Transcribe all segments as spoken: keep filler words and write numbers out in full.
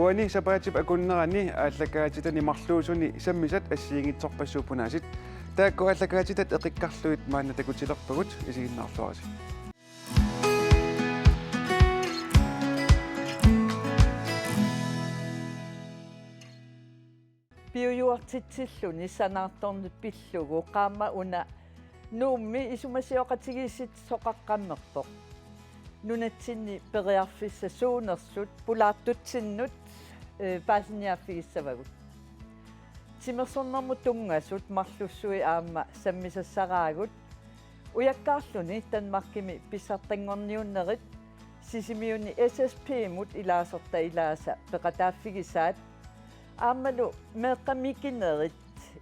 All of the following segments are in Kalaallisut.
Uani sapaatip akunnerani aallakaatitani marluusuni sammisat assigiinngitsorpassuupput aasiit. Taakku aallakaatitat eqikkarlugit maanna takutilerpagut, isiginnaarluarisi. Piujuartitsilluni sanaartorneq pillugu qaammat una Nuummi isumasioqatigiissisoqaqqammerpoq. Nunatsinni periarfissat suunersut pulaartutsinnut, eh, paasiniaaffigissavagut. Timersornermut tunngasut marlussui aamma sammisassaraagut. Ujakkaarluni Danmarkimi pissartanngorniunnerit Sisimiuni S S P-mut ilaasortat ilaasa peqataaffigisaat. Aammalu meeqqat mikinerit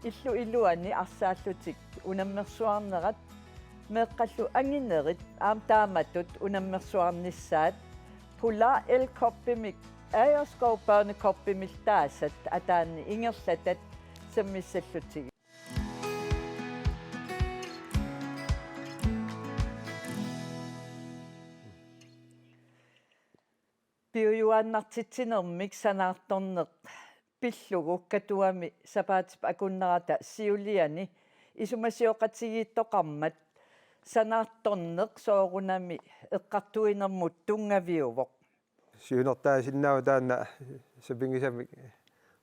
illu iluani arsaallutik unammersuarnerat, meeqqallu anginerit aamma taamatut unammersuarnissaat, Polar Elkobimik Agerskov Børnekobimillu taasat ataanni ingerlatat sammissallutsigit. Piujuaannartitsinermik sanaartorneq pillugu Katuami sapaatip akunnerata siuliani isumasioqatigiittoqarmat sanaartorneq soorunami eqqartuinermut tunngaviuvoq. Siunertaasinnaavoq taanna sapinngisamik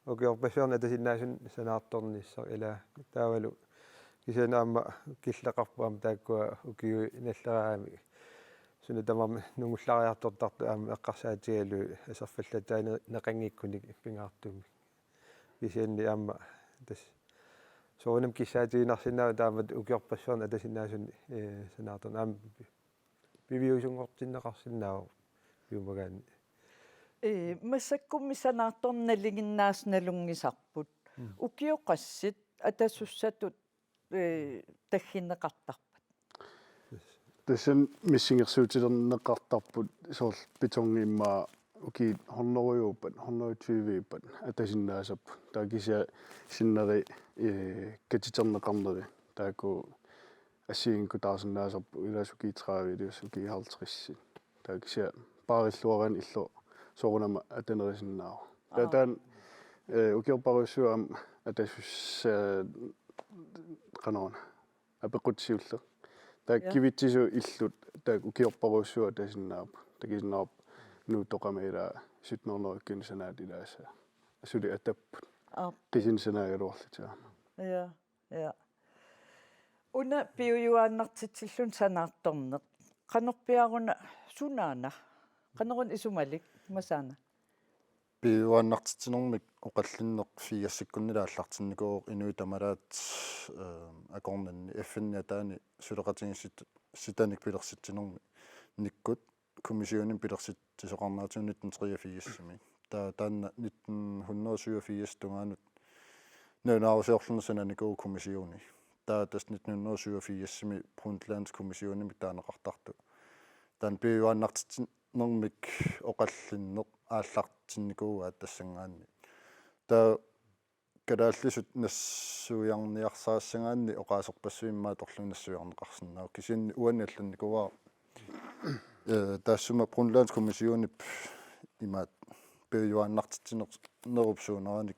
ukiorpassuarni atasinnaasunik sanaartornissaq, ila taavalu kisianni aamma killeqarpoq aamma taakkua ukiut nalleraangamik suna tamarmi nungullariartortartut aamma eqqarsaatigalugit aserfallatsaanneqanngikkunik pingaartumik. Kisianni aamma tassa soorunami kissaatiginarsinnaavoq taamatut ukiorpassuarni atasinnaasunik, ee, sanaartorneq aamma piviusunngortinneqarsinnaavoq piumagaanni. Ee, massakkummi sanaartorneq nalinginnaasut nalunngisarput. Mm. Ukioqassit atasussatut, ee, tagginneqartarpat? Tassani missingersuutilerneqartarput soorlu betongi immaqa ukiut hundredeuppat, hundredetyveuppat atasinnaasarput. Taava kisianni sinneri, ee, katiterneqarneri. Taakku assigiinngikutaarsinnaasarput ilaasa ukiut tredive ilias ukiut halvtreds. Taava kisianni paarilluaraanni illoq soorunami atanerusinnaavoq. Taava Aa. taanna, eh, ukiorpassuit aamma atasussat qanoruna apeqqut siulleq. Taava Ja. kivitsisut illut taakku ukiorpassuit atasinnaapput. Takusinnaavarput Nuuttoqami ilaa sytten hundrede ukiuni sanaat ilaasa. Suli atapput. Aap. Qisunik sanaagaluarlutik aamma. Ja. Ja. Una piujuaannartitsilluni sanaartorneq. Qanorpiaruna sunaana? Qanoruna isumalik Masaana? Piujuaannartitsinermik oqallinneq firsikkunnilu aallartinnikuuvoq inuit tamalaat, eh, akornanni F N-ip ataani suleqatigiissitanik pilersitsinernikkut kommissionimik pilersitsisoqarneratigut nitten treogfirsimi. Taava taanna nitten hundrede syvogfirs tungaanut nalunaarusiorluni sananikuuvoq kommissioni. Taava tassa nitten hundrede syvogfirsimi Brundtlandkommissionimik taaneqartartoq. Taanna piujuaannartitsinermik oqallinneq aallartinnikuuaat tassanngaanniit. Taava kalaallisut nassuiarniarsarassagaanni oqaaserpassuit immaqa atorlugit nassuiarneqarsinnaavoq. Kisianni uani allannikuuara, eh, taassuma Brundtlandkommissionip imaattoq piujuaannartitsinerup suuneranik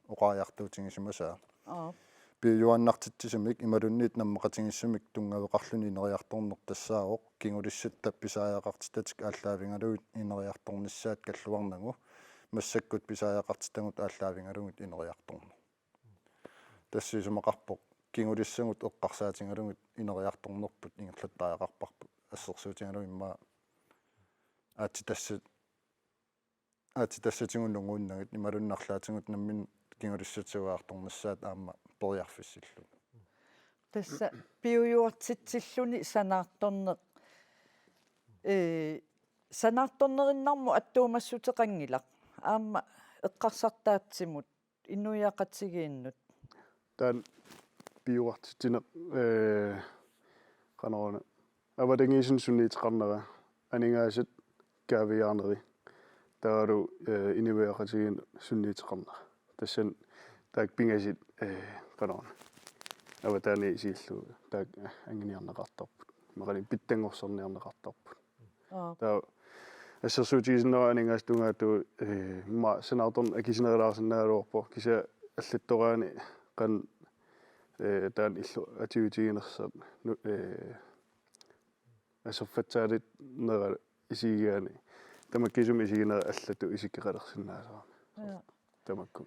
oqariartuutigisimasaa. Aap. Piujuaannartitsisumik imaluunniit nammaqatigiissumik tunngaveqarluni ineriartorneq tassaavoq kingulissatta pisariaqartitatik aallaavigalugit ineriartornissaat kalluarnagu massakkut pisariaqartitagut aallaavigalugit ineriartorneq. Tassa isumaqarpoq kingulissagut eqqarsaatigalugit ineriartornerput ingerlattariaqarparput assersuutigalugu immaqa aatsitassat aatsitassatigut nunguunnagit imaluunniit arlaatigut nammineq kingulissatut sanaartornissaat aamma periarfissilluni. Tassa piujuartitsilluni sanaartorneq, ee, sanaartornerinnarmut attuumassuteqanngilaq. Aamma eqqarsartaatsimut inuiaqatigiinnut. Taanna piujuartitsineq, ee, qanoruna. Avatangiisinut sunniuteqarnera, aningaasat kaaviiaarneri. Taavalu, ee, inuiaqatigiinnut sunniuteqarnera. Tassani taakku pingasut, ee, qanoruna. Avataaniit isigillugu taakku anguniarneqartarput. Imaluunniit pitsanngorsarniarneqartarput. Aap. Taava Assersuutigisinnaavara aningaasat tungaatigut, eh, immaqa sanaartorneq akisunerulaarsinnaagaluarpoq, kisianni allattoraanni qanoq, eh, taanna illu atuutiginersoq nu-, eh, aserfallatsaaliinnera isigigaanni. Tamakkiisumik isiginera allatut isikkoqalersinnaasarami. Ja. Tamakku.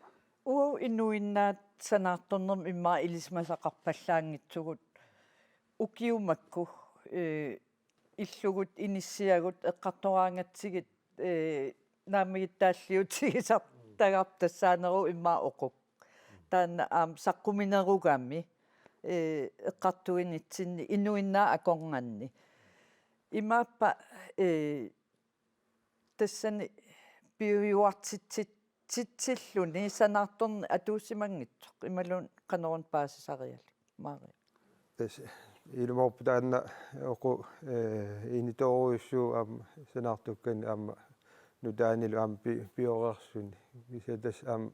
Uagut inuinnaat sanaartornermik immaqa ilisimasaqarpallaanngitsugut ukiut makku, eh, illugut inissiagut eqqartoraangatsigit, eh, naammagittaalliutigisartagarput tassaaneruvoq immaqa uqukkut. Taanna aamma saqquminerugami, eh, eqqartuinitsinni inuinnaat akornanni. Imaappa, eh, tassani piujuartitsit-, titsilluni sanaartorneq atuussimanngitsoq imaluunniit qanoruna paasisariallit, Maria? Tassa ilumoorpoq taanna uku, eh, initoorujussuuvoq aamma sanaartukkanni aamma nutaanilu aamma pi-, pioreersuni. Kisianni tassa aamma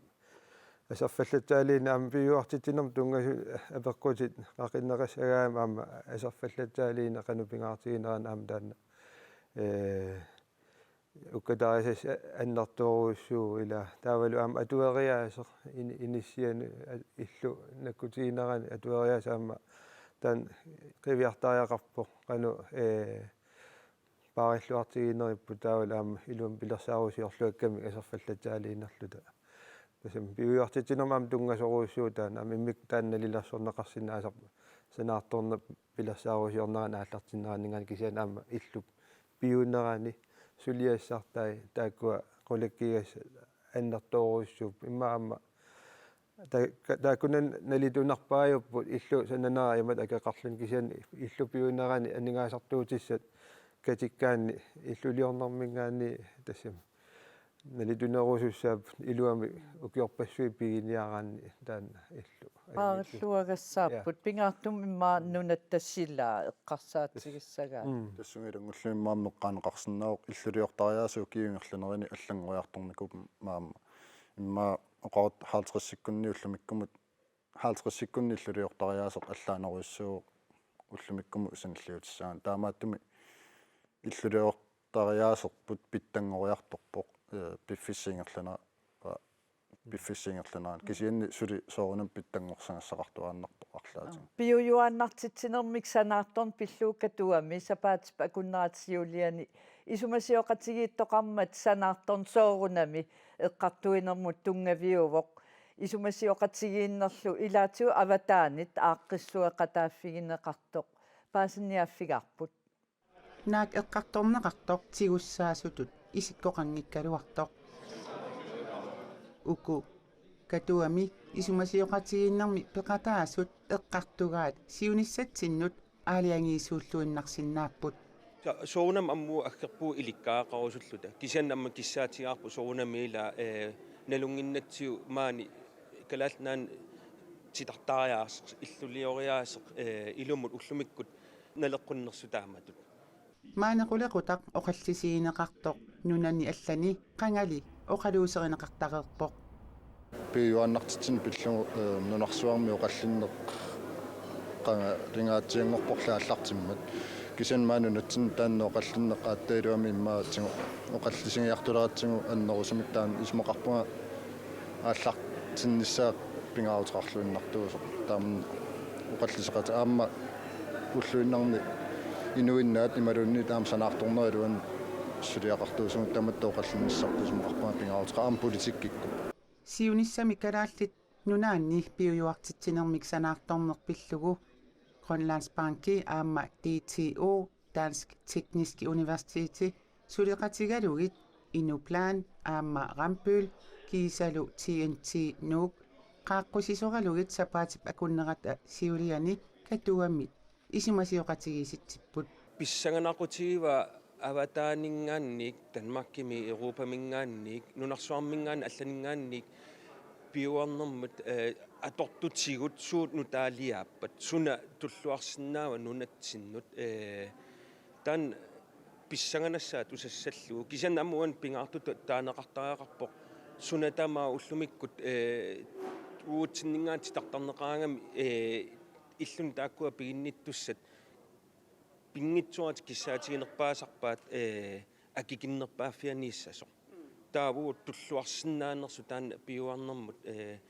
aserfallatsaaliineq aamma piujuartitsinermut tunngasut apeqqutit qaqinneqassagaanni aamma aserfallatsaaliineq qanoq pingaartiginerani aamma taanna, eh, ukkatarisassat annertoorujussuuvoq ilaa. Taavalu aamma atueriaaseq in-, inissianut a-, illut nakkutiginerani atueriaaseq aamma taanna qiviartariaqarpoq qanoq, eh, paarilluartigineripput taavalu aamma iluamik pilersaarusiorluakkamik aserfallatsaaliinerluta. Tassami piujuartitsinermut aamma tunngasorujussuuvoq taanna aamma immikkut taanna nalilersorneqarsinnaasarpoq sanaartorneq pilersaarusiornerani aallartinneraninngaanniit kisianni aamma illup piunerani suliassartai taakkua qulakkiigassat annertoorujussuupput immaqa aamma ta-, ka-, taakkunani nalitunerpaajupput illut sananera imatut akeqarluni kisianni illup piunerani aningaasartuutissat katikkaanni illuliornerminngaanniit tassami nalitunerusussaapput iluamik ukiorpassuit piginiaraanni taanna illu. Paarilluagassaapput. Ja. Pingaartumik immaqa nunatta silaa eqqarsaatigissagaat. Mm. Tassunga ilanngullugit immaqa aamma eqqaaneqarsinnaavoq illuliortariaaseq ukiup ingerlanerani allanngoriartornikuuvoq aamma. Immaqa oqartut halvtredsikkunni ullumikkumut, halvtredsikkunni illuliortariaaseq allaanerujussuuvoq ullumikkumut sanilliutissagaanni. Taamaattumik illuliortariaaserput pitsanngoriartorpoq, eh, piffissap ingerlanerani, piffissap ingerlanerani. Kisianni suli soorunami pitsanngorsagassaqartuaannartoq arlaatigut. Piujuaannartitsinermik sanaartorneq pillugu Katuami sapaatip akunnerata siuliani isumasioqatigiittoqarmat sanaartorneq soorunami eqqartuinermut tunngaviuvoq. Isumasioqatigiinnerlu ilaatigut avataanit aaqqissueqataaffigineqartoq paasiniaaffigaarput. Naak eqqartorneqartoq tigussaasutut isikkoqanngikkaluartoq. Uku Katuami isumasioqatigiinnermi peqataasut eqqartugaat siunissatsinnut aalajangiisuulluinnarsinnaapput. Sa-, soorunami ammut aggerpugut ilikkagaqarusulluta. Kisianni aamma kissaatigaarput soorunami ila, eh, nalunnginnatsigu maani Kalaallit Nunaanni titartariaaseq, illulioriaaseq, eh, ilumut ullumikkut naleqqunnersoq taamatut. Maani qulequtaq oqallisigineqartoq nunani allani qangali oqaluuserineqartareerpoq. Piujuaannartitsineq pillugu, eh, nunarsuarmi oqallinneq qangalingaatsianngorporlu aallartimmat. Kisianni maani nunatsinni taanna oqallinneq aatsaat iluamik immaqa tigu-, oqallisigiartuleratsigu annerusumik taanna isumaqarpunga aallartinnissaa pingaaruteqarluinnartuusoq. Taama oqalliseqat aamma ulluinnarni inuinnaat imaluunniit aamma sanaartornerup iluani suliaqartuusugut tamatta oqallinnissarput isumaqarpunga pingaaruteqarpoq aamma politikkikkut. Siunissami Kalaallit Nunaanni piujuartitsinermik sanaartorneq pillugu Grønlandsbanki aamma D T U, Dansk Teknisk Universiteti, suleqatigalugit Inuplan aamma Rambøll kiisalu T N T Nuuk qaaqqusisoralugit sapaatip akunnerata siuliani Katuami isumasioqatigiissitsipput. Pissanganaqutigivaat avataaninngaanniit, Danmarkimi, Europaminngaanniit, nunarsuarminngaanniit, allaninngaanniit piujuarnermut, eh, atortutigut suut nutaaliaappat, suna tulluarsinnaava nunatsinnut, eh, taanna pissanganassaaq tusassallugu. Kisianni aamma uani pingaartutut taaneqartariaqarpoq suna tamaat ullumikkut, eh, uagutsinninngaanniit titartarneqaraangamik, eh, illuni taakkua piginnittussat pinngitsooratik kissaatiginerpaasarpaat, eh, akikinnerpaaffianiissasoq. Taava tulluarsinnaanersoq taanna piujuarnermut, ee,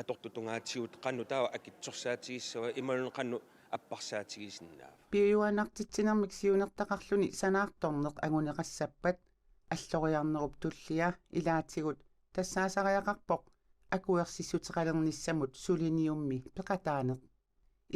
atortut tungaatigut qanoq taava akitsorsaatigissavat imaluunniit qanoq apparsaatigisinnaava. Piujuaannartitsinermik siunertaqarluni sanaartorneq anguneqassappat alloriarnerup tullia ilaatigut tassaasariaqarpoq akuersissuteqalernissamut suliniummi peqataaneq.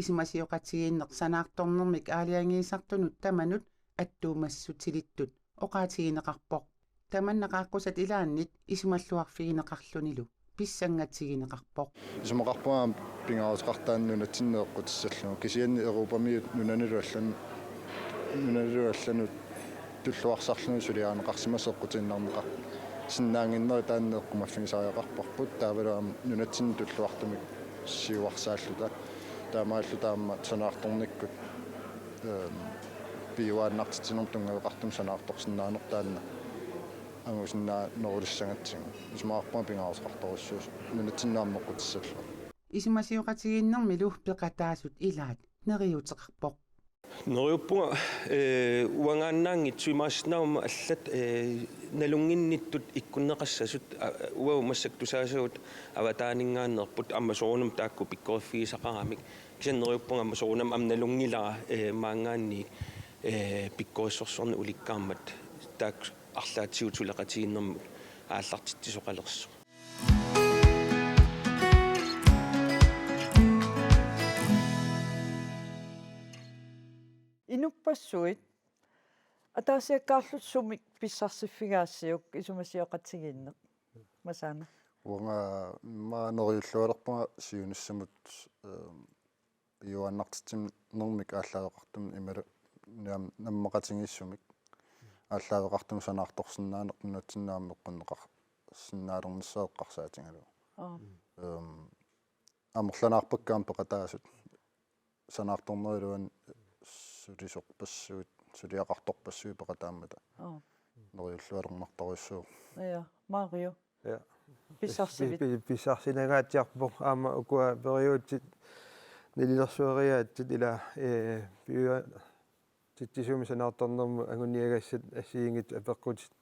Isumasioqatigiinneq sanaartornermik aalajangiisartunut tamanut attuumassutilittut oqaatigineqarpoq. Tamanna qaaqqusat ilaannit isumalluarfigineqarlunilu pissanngatigineqarpoq. Isumaqarpunga aamma pingaaruteqartoq taanna nunatsinni eqqutissallugu. Kisianni Europamiut nunanilu allan-, nunanilu allanut tulluarsarluni suliarineqarsimasut eqqutiinnarneqarsinnaannginnerat taanna eqqumaffigisariaqarparput. Taavalu aamma nunatsinni tulluartumik siuarsaalluta. Taamaalluta aamma sanaartornikkut, ehm, piujuaannartitsinermut tunngaveqartumik sanaartorsinnaaneq taanna angusinnaanerulissagatsigu. Isumaqarpunga pingaaruteqartorujussuusoq nunatsinni aamma eqqutissallugu. Isumasioqatigiinnermilu peqataasut ilaat neriuuteqarpoq. Neriuppunga, ee, uangaannaanngitsoq imaassinnaaguma allat, ee, nalunnginnittut ikkunneqassasut, aa, uagut massakkut tusaasagut avataaninngaanneerput aamma soorunami taakku pikkoriffigisaqaramik. Kisianni neriuppunga aamma soorunami aamma nalunngilara, ee, maanngaanniit, ee, pikkorissorsuarnik ulikkaarmat taakku arlaatigut suleqatigiinnermut aallartitsisoqalersoq. Inuppassuit ataasiakkaarlutit sumik pissarsiffigaasiuk isumasioqatigiinneq? Masaana. Uanga immaqa neriullualerpunga siunissamut, ehm, piujuaannartitsinermik aallaaveqartumik imaluunniit aamma nammeqatigiissumik aallaaveqartumik sanaartorsinnaaneq nunatsinni aamma eqqunneqarsinnaalernissaa eqqarsaatigalugu. Aap. Ehm, amerlanaarpakka aamma peqataasut sanaartornerup iluani sulisorpassuit, suliaqartorpassuit peqataammata. Aap. Neriullualernartorujussuuvoq. Ja, Mario. Ja. Pissarsivit? Pi-, pi-, pissarsinangaatsiarpoq aamma ukua periutsit nalilersueriaatsit ila, ee, piujuaannartitsisumik sanaartornermut anguniagassat assigiinngitsut apeqqutit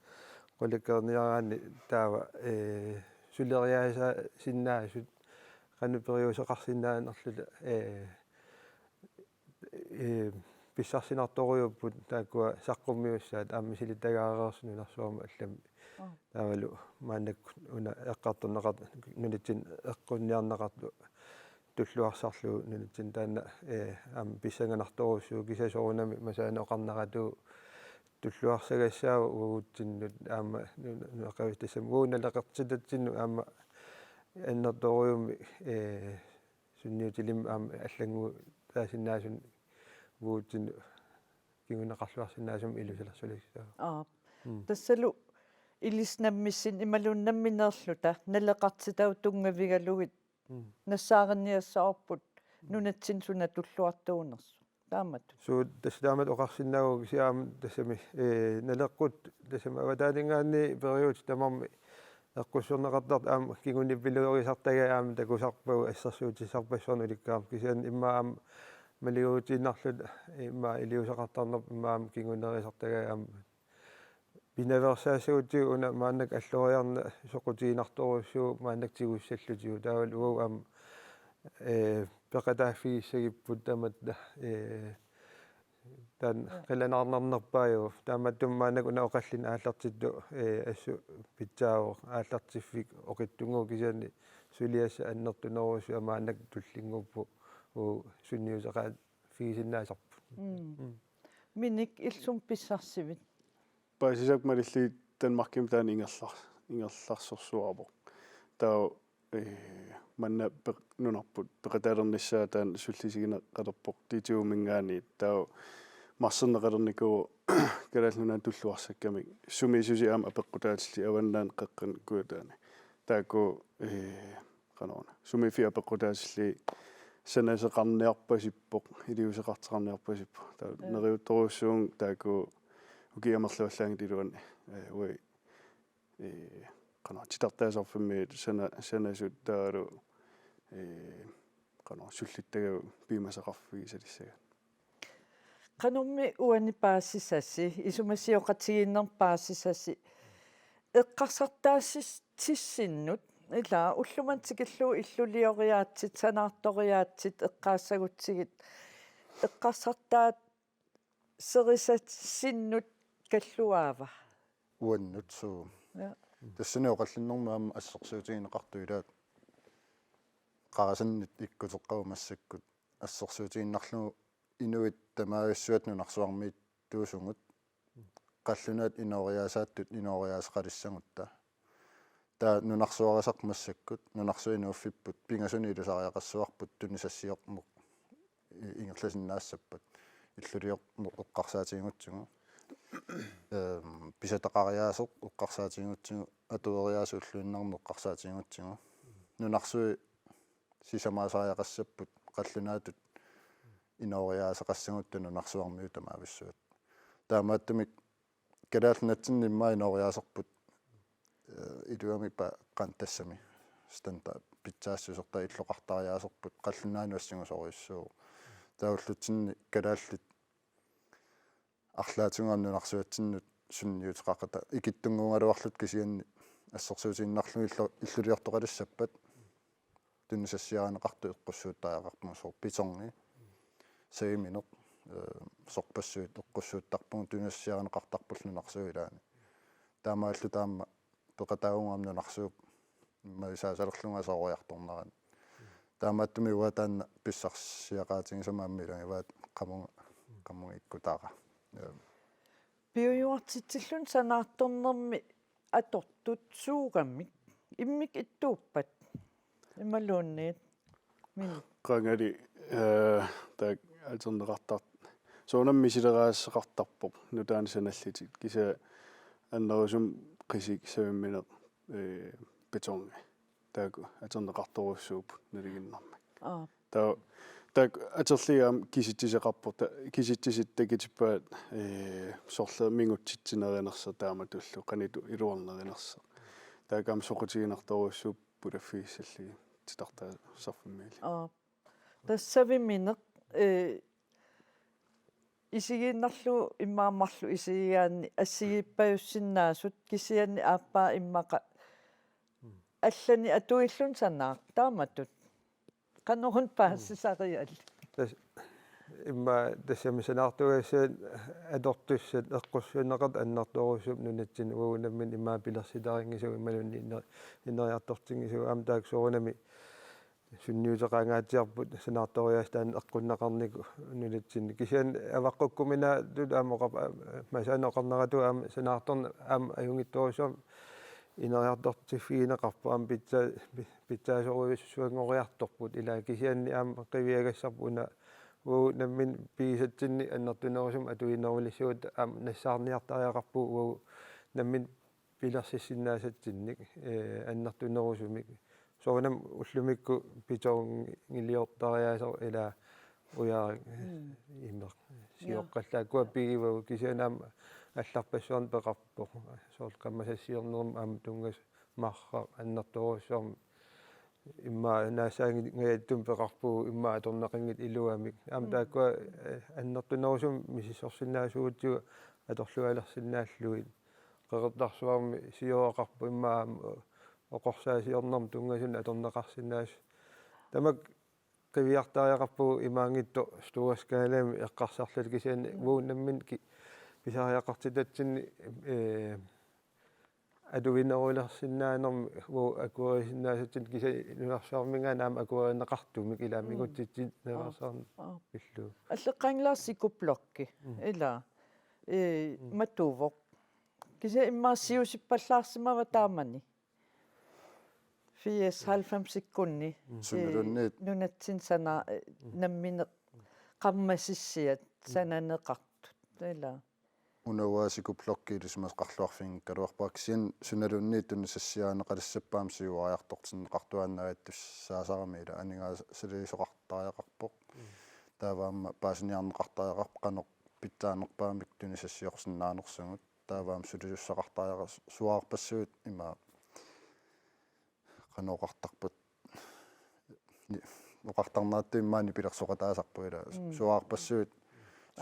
qulakkeerniaraanni taava, ee, suleriaasaasinnaasut qanoq periuseqarsinnaanerluta, ee, ee, pissarsinartorujuupput taakkua saqqummiussaat aamma misilittagaareersut nunarsuarmi allami. Aap. Taavalu maannakkut una eqqartorneqartoq nunatsinni eqqunniarneqartoq tulluarsarlugu nunatsinni taanna, ee, aamma pissanganartorujussuuvoq kisianni soorunami Masaana oqarneratut tulluarsagassaavoq uagutsinnut aamma nu-, nu-, nunaqqavissut tassami uagut naleqartitatsinnut aamma annertoorujussuarmik, ee, sunniutilimmik aamma allanngutaasinnaasunut uagutsinnut kinguneqarluarsinnaasumik ilusilersulissaaq. Aap. Mm. Tassalu ilissi nammineq imaluunniit nammineerluta naleqartitavut tunngavigalugit. Mm. Nassaarinniassavarput nunatsinni suna tulluartuunersoq. Taamatut. Suu, tassa taamatut oqarsinnaavugut kisianni aamma tassami, ee, naleqqut tassami avataaninngaanniit periutsit tamarmik eqqussorneqartartut aamma kingunippilooriartagaat aamma takusarpagut assersuutissarpassuarnik ulikkaarput kisianni immaqa aamma maliguutiinnarluta immaqa iliuuseqartarnerput immaqa aamma kinguneriartagaat aamma pinaveersaassagutsigit una maannakkut alloriarneq soqutiginartorujussuuvoq maannakkut tigussallutigu taavalu uagut aamma, ee, peqataaffigissagipput tamatta, ee, taanna qilanaarnarnerpaajuvoq. Taamaattumik maannakkut una oqallinneq aallartittut, ee, assut pitsaavoq aallartiffik oqitsunnguuvoq kisianni suliassat annertunerujussuit maannakkut tullinnguupput uagut sunniuteqaat- -figisinnaasarput. Mm. Mm. Minik, illit sumik pissarsivit? Paasisakka malillugit Danmarkimi taanna ingerlar-, ingerlarsorsuarpoq. Taava, ee, manna peq-, nunarput peqataalernissaa taanna sullisigineqalerpoq D T U-minngaanniit. Taava marserneqalernikuuvoq Kalaallit Nunaanni tulluarsakkamik. Sumiissuseq aamma apeqqutaatillit Avannaani Qeqqani Kujataani. Taakku, ee, qanoruna. Sumiiffiit apeqqutaatillugit sanaseqarniarpasippoq, iliuuseqartoqarniarpasippoq. Taava, ja, neriuttorujussuuvunga taakku ukiut amerlavallaanngitsut iluanni, ee, uagut, ee, qanoruna, titartaasarfimmiut sana-, sanasut taavalu, ee, qanoruna, sullittagavut piumasaqarfigisalissagaat. Qanormi uani paasisasi, isumasioqatigiinnermi paasisasi, eqqarsartaasissinnut, ila ullumimut tikillugu illulioriaatsit, sanaartoriaatsit, eqqaassagutsigit, eqqarsartaaserisasinnut kalluaava? Uannut suu. Ja. Tassani oqallinnermi aamma assersuutigineqartoq ilaat qarasannit ikkuteqqavugut massakkut assersuutigiinnarlugu inuit tamavissuat nunarsuarmiittuusugut qallunaat inooriaasaattut inooriaaseqalissagutta. Taava nunarsuarisarput massakkut, nunarsuaq inuuffipput, pingasunik ilusariaqassavarput tunisassiorneq i-, ingerlasinnaassappat. Illuliorneq eqqarsaatigigutsigu. Ehm, pisataqariaaseq eqqarsaatigigutsigu, atueriaaseq ulluinnarni eqqarsaatigigutsigu. Nunarsuit sisamaasariaqassapput qallunaatut inooriaaseqassagutta nunarsuarmiut tamavissuat. Taamaattumik Kalaallit Nunatsinni immaqa inooriaaserput, eh, iluamik pa-, qan-, tassami standard pitsaassusertaa illoqartariaaserput qallunaanut assingusorujussuuvoq. Taava ullutsinni kalaallit arlaatigut nunarsuatsinnut sunniuteqaqata ikittunnguugaluarluta kisianni assersuutigiinnarlugu illu-, illuliortoqalissappat tunisassiarineqartut eqqussuuttariaqarpugut soorlu betongi, savimineq, eh, sorpassuit eqqussuuttarpugut tunisassiarineqartarpullu nunarsuup ilaani. Taamaalilluta aamma peqataavugut aamma nunarsuup immaqa saasalerlugu asooriartornerani. Taamaattumik uanga taanna pissarsiaqaatigisama aamma ilagivaat qamunga, qamunga ikkutaara. Eh. Piujuartitsilluni sanaartornermi atortut suugamik, immikkut ittuuppat imaluunniit? Min. Qangali, eh, taakku atorneqartar-, soorunami misileraasaqartarpoq nutaanik sanallutik, kisianni annerusumik qisik, savimineq, eh, betongi. Taakku atorneqartorujussuupput nalinginnarmik. Aap. Taava, taakku atorlugit aamma kisitsiseqarput, ta-, kisitsisit takutippaat, ee, soorlu mingutsitsinerinersoq taamatullu, qanoq itu-, iluarnerinersoq. Taakku aamma soqutiginartorujussuupput pulaffigissallugit titartaasarfimmiilli. Aap. Tassa savimineq, ee, isigiinnarlugu immaqa marluk isigigaanni assigiippajussinnaasut kisianni aappaa immaqa allanik atuilluni sanaaq taamatut. Qanoruna paasisariallit? Tas-, immaqa tassami sanaartugassat atortussat eqqussuunneqartut annertoorujussuupput nunatsinni uagut nammineq immaqa pilersitarinngisagut imaluunniit iner-, ineriartortinngisugut aamma taakku soorunami sunniuteqangaatsiarput sanaartoriaaseq taanna eqqunneqarnikoq nunatsinni. Kisianni avaqqukkuminaatut aamma oqar-, Masaanik oqarneratut aamma sanaartorneq aamma ajunngitsorujussuarmik ineriartortiffigineqarpoq aamma pitsaa-, pi-, pitsaasorujussuanngoriartorput ilaa kisianni aamma qiviagassarput una uagut nammineq pigisatsinnik annertunerusumik atuinerulissagutta aamma nassaarniartariaqarpugut uagut nammineq pilersissinnaasatsinnik, eh, annertunerusumik. Soorunami ullumikkut betongiliortariaaseq ilaa ujarik, mm, imeq. Ja. Sioqqallaakkua pigivagut kisianni aamma allarpassuarnik peqarpoq. Soorlu qammasassiornermi aamma tunngasut marraq annertoorujussuarmik immaqa naassaanngitsumik peqarpugut immaqa atorneqanngitsut iluamik. Aamma, mm, taakkua, eh, annertunerusumik misissorsinnaasuugutsigu atorlualersinnaallugit. Qeqertarsuarmi siooraqarpoq immaqa aamma oqorsaasiornermi tunngasunik atorneqarsinnaasut. Tamakku qiviartariaqarpugut imaanngitsoq store skalami eqqarsarluta kisianni, mm, uagut nammineq ki-, pisariaqartitatsinnik, eh, atuinerulersinnaanermik uagut akuerisinnaasatsinnik kisianni nunarsuarminngaanniit aamma akuerineqartumik ilaa, mm, mingutsitsinneqartarneq, aap, aap, pillugu. Alleqqaanngilara city-blokki, mm, ilaa, ee, mm, matuvoq. Kisianni immaqa siusippallaarsimava taamani? Firs halvfemsikkunni, mm, ee, sunaluunniit nunatsinni sana-, ee, mm, nammineq qarmasassiat, mm, sananeqartut. Ilaa. Una uanga city-blokki ilisimasaqarluarfiginngikkaluarpara kisianni sunaluunniit tunisassiarineqalissapput aamma siuariartortinneqartuaannavaa tussaasarami ilaa aningaasaliisoqartariaqarpoq. Mm. Taava aamma paasiniarneqartariaqarpoq qanoq pitsaanerpaamik tunisassiorsinnaanersugut. Taava aamma sulisussaqartariaqarpoq suaarpassuit ima qanoq oqartarput. Ni-, oqartarnerattut immaqa nipilersoqataasarpoq ilaa. Mm. Suaarpassuit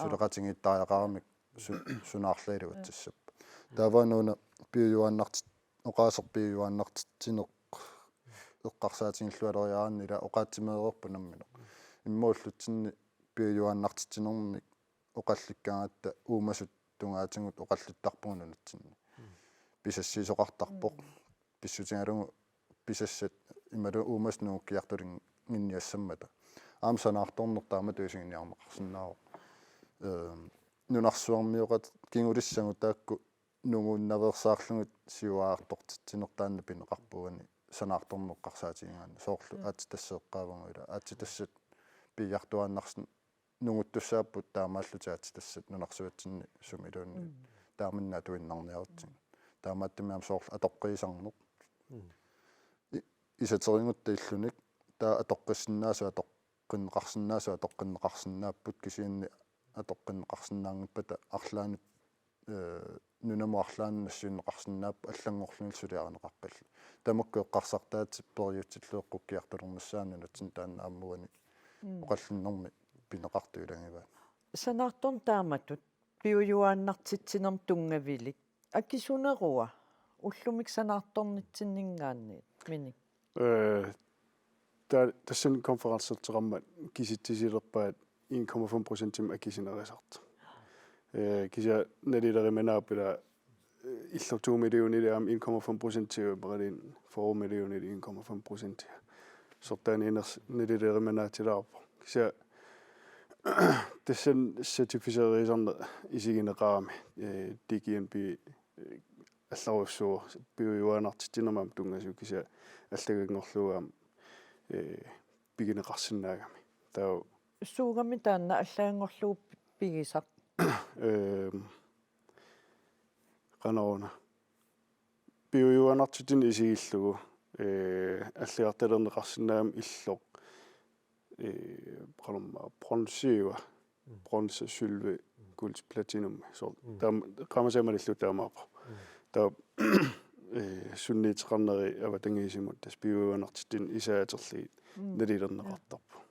Suleqatigiittariaqaramik su-, sunaarlaaluatsissappat. Taava una piujuaannartit-, oqaaseq piujuaannartitsineq eqqarsaatigillualeriaraanni ila oqaatsimeereerpoq nammineq. Immaqa ullutsinni piujuaannartitsinermik oqallikkaangatta uumasut tungaatigut oqallittarpugut nunatsinni. Pisassiisoqartarpoq. Pissutigalugu pisassat imaluunniit uumasut nungukkiartulinnginniassammata. Aamma sanaartorneq taamatut isiginiarneqarsinnaavoq. Ehm, nunarsuarmioqatigut kingulissagut taakku nunguunnaveersaarlugit siuariartortitsineq taanna pineqarpoq uani sanaartorneq eqqarsaatigigaanni. Soorlu aatsitasseeqqaavagut ila. Aatsitassat piiartuaannarsin nunguttussaapput taamaallutik aatsitassat nunarsuatsinni sumiluunniit. Taamanna atuinnarniarutsigit. Taamaattumik aamma soorlu atoqqiisarneq. I-, isaterigutta illunik taava atoqqissinnaasut atoqqinneqarsinnaasut atoqqinneqarsinnaapput kisianni atoqqinneqarsinnaanngippata arlaannut, eh, nunamut arlaannut nassiunneqarsinnaapput allanngorlugit suliarineqaqqillutik. Tamakku eqqarsartaatit periutsillutik eqqukkiartulernissaannut nunatsinni taanna aamma uani oqallinnermi pineqartut ilagivaat. Sanaartorneq taamatut piujuaannartitsinermut tunngavilik akisunerua ullumi sanaartornitsinninngaanniit, Minik? Eh, ta-, tassani konferencerteqarmat kisitsisilerpaat en komma fem procentimik akisunerisartoq. Eh, kisianni nalileriminaapput ila, eh, illu to millionit aamma en komma fem procenti imaluunniit fyrre millionit en komma fem procenti. Soorlu taanna iners-, nalileriminaatsilaarpoq. Kisianni tassani certificerisarneq isigineqarami, eh, D G N B, eh, allarujussuuvoq piujuaannartitsinermut aamma tunngasoq kisianni allaganngorlugu aamma, eh, pigineqarsinnaagami. Taava suugami taanna allaganngorlugu pigisaq? Ehm, qanoruna. Piujuaannartitsineq isigillugu, eh, allagartalerneqarsinnaagami illoq, eh, qanormaa bronzeiva, bronze, sølvi, guld, platinum. Så taam-, qaamasoq malillugu taamaappoq. Taava, eh, sunniuteqarneri avatangiisimut tassa piujuaannartitsineq isaaterlugit nalilerneqartarpoq.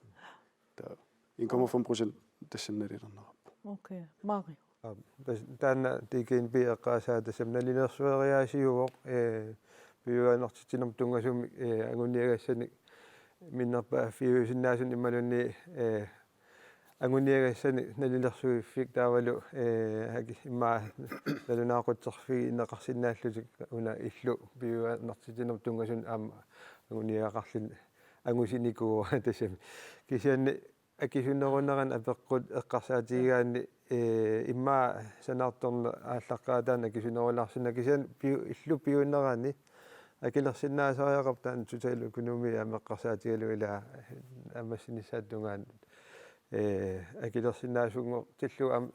Taava en komma fem procent tassani nalilerneqarpoq. Okay, Mario. Aap, tas-, taanna D G N B eqqaasaa tassami nalilersueriaasiuvoq, eh, piujuaannartitsinermut tunngasumik, eh, anguniagassanik minnerpaaffiusinnaasunik imaluunniit, eh, anguniagassanik nalilersuiffik taavalu, eh, aki-, immaqa nalunaaqutserfigineqarsinnaallutik una illu piujuaannartitsinermut tunngasunik aamma anguniagaqarluni angusinikuuara tassami. Kisianni akisunerunerani apeqqut eqqarsaatigigaanni, eh, immaqa sanaartorneq aallaqqaataani akisunerulaarsinnaasoq kisianni piu-, illu piunerani akilersinnaasariaqarpoq taanna totaløkonomi aamma eqqarsaatigalugu ila ammassinissaata tungaanut, eh, akilersinnaasunngortillugu aamma,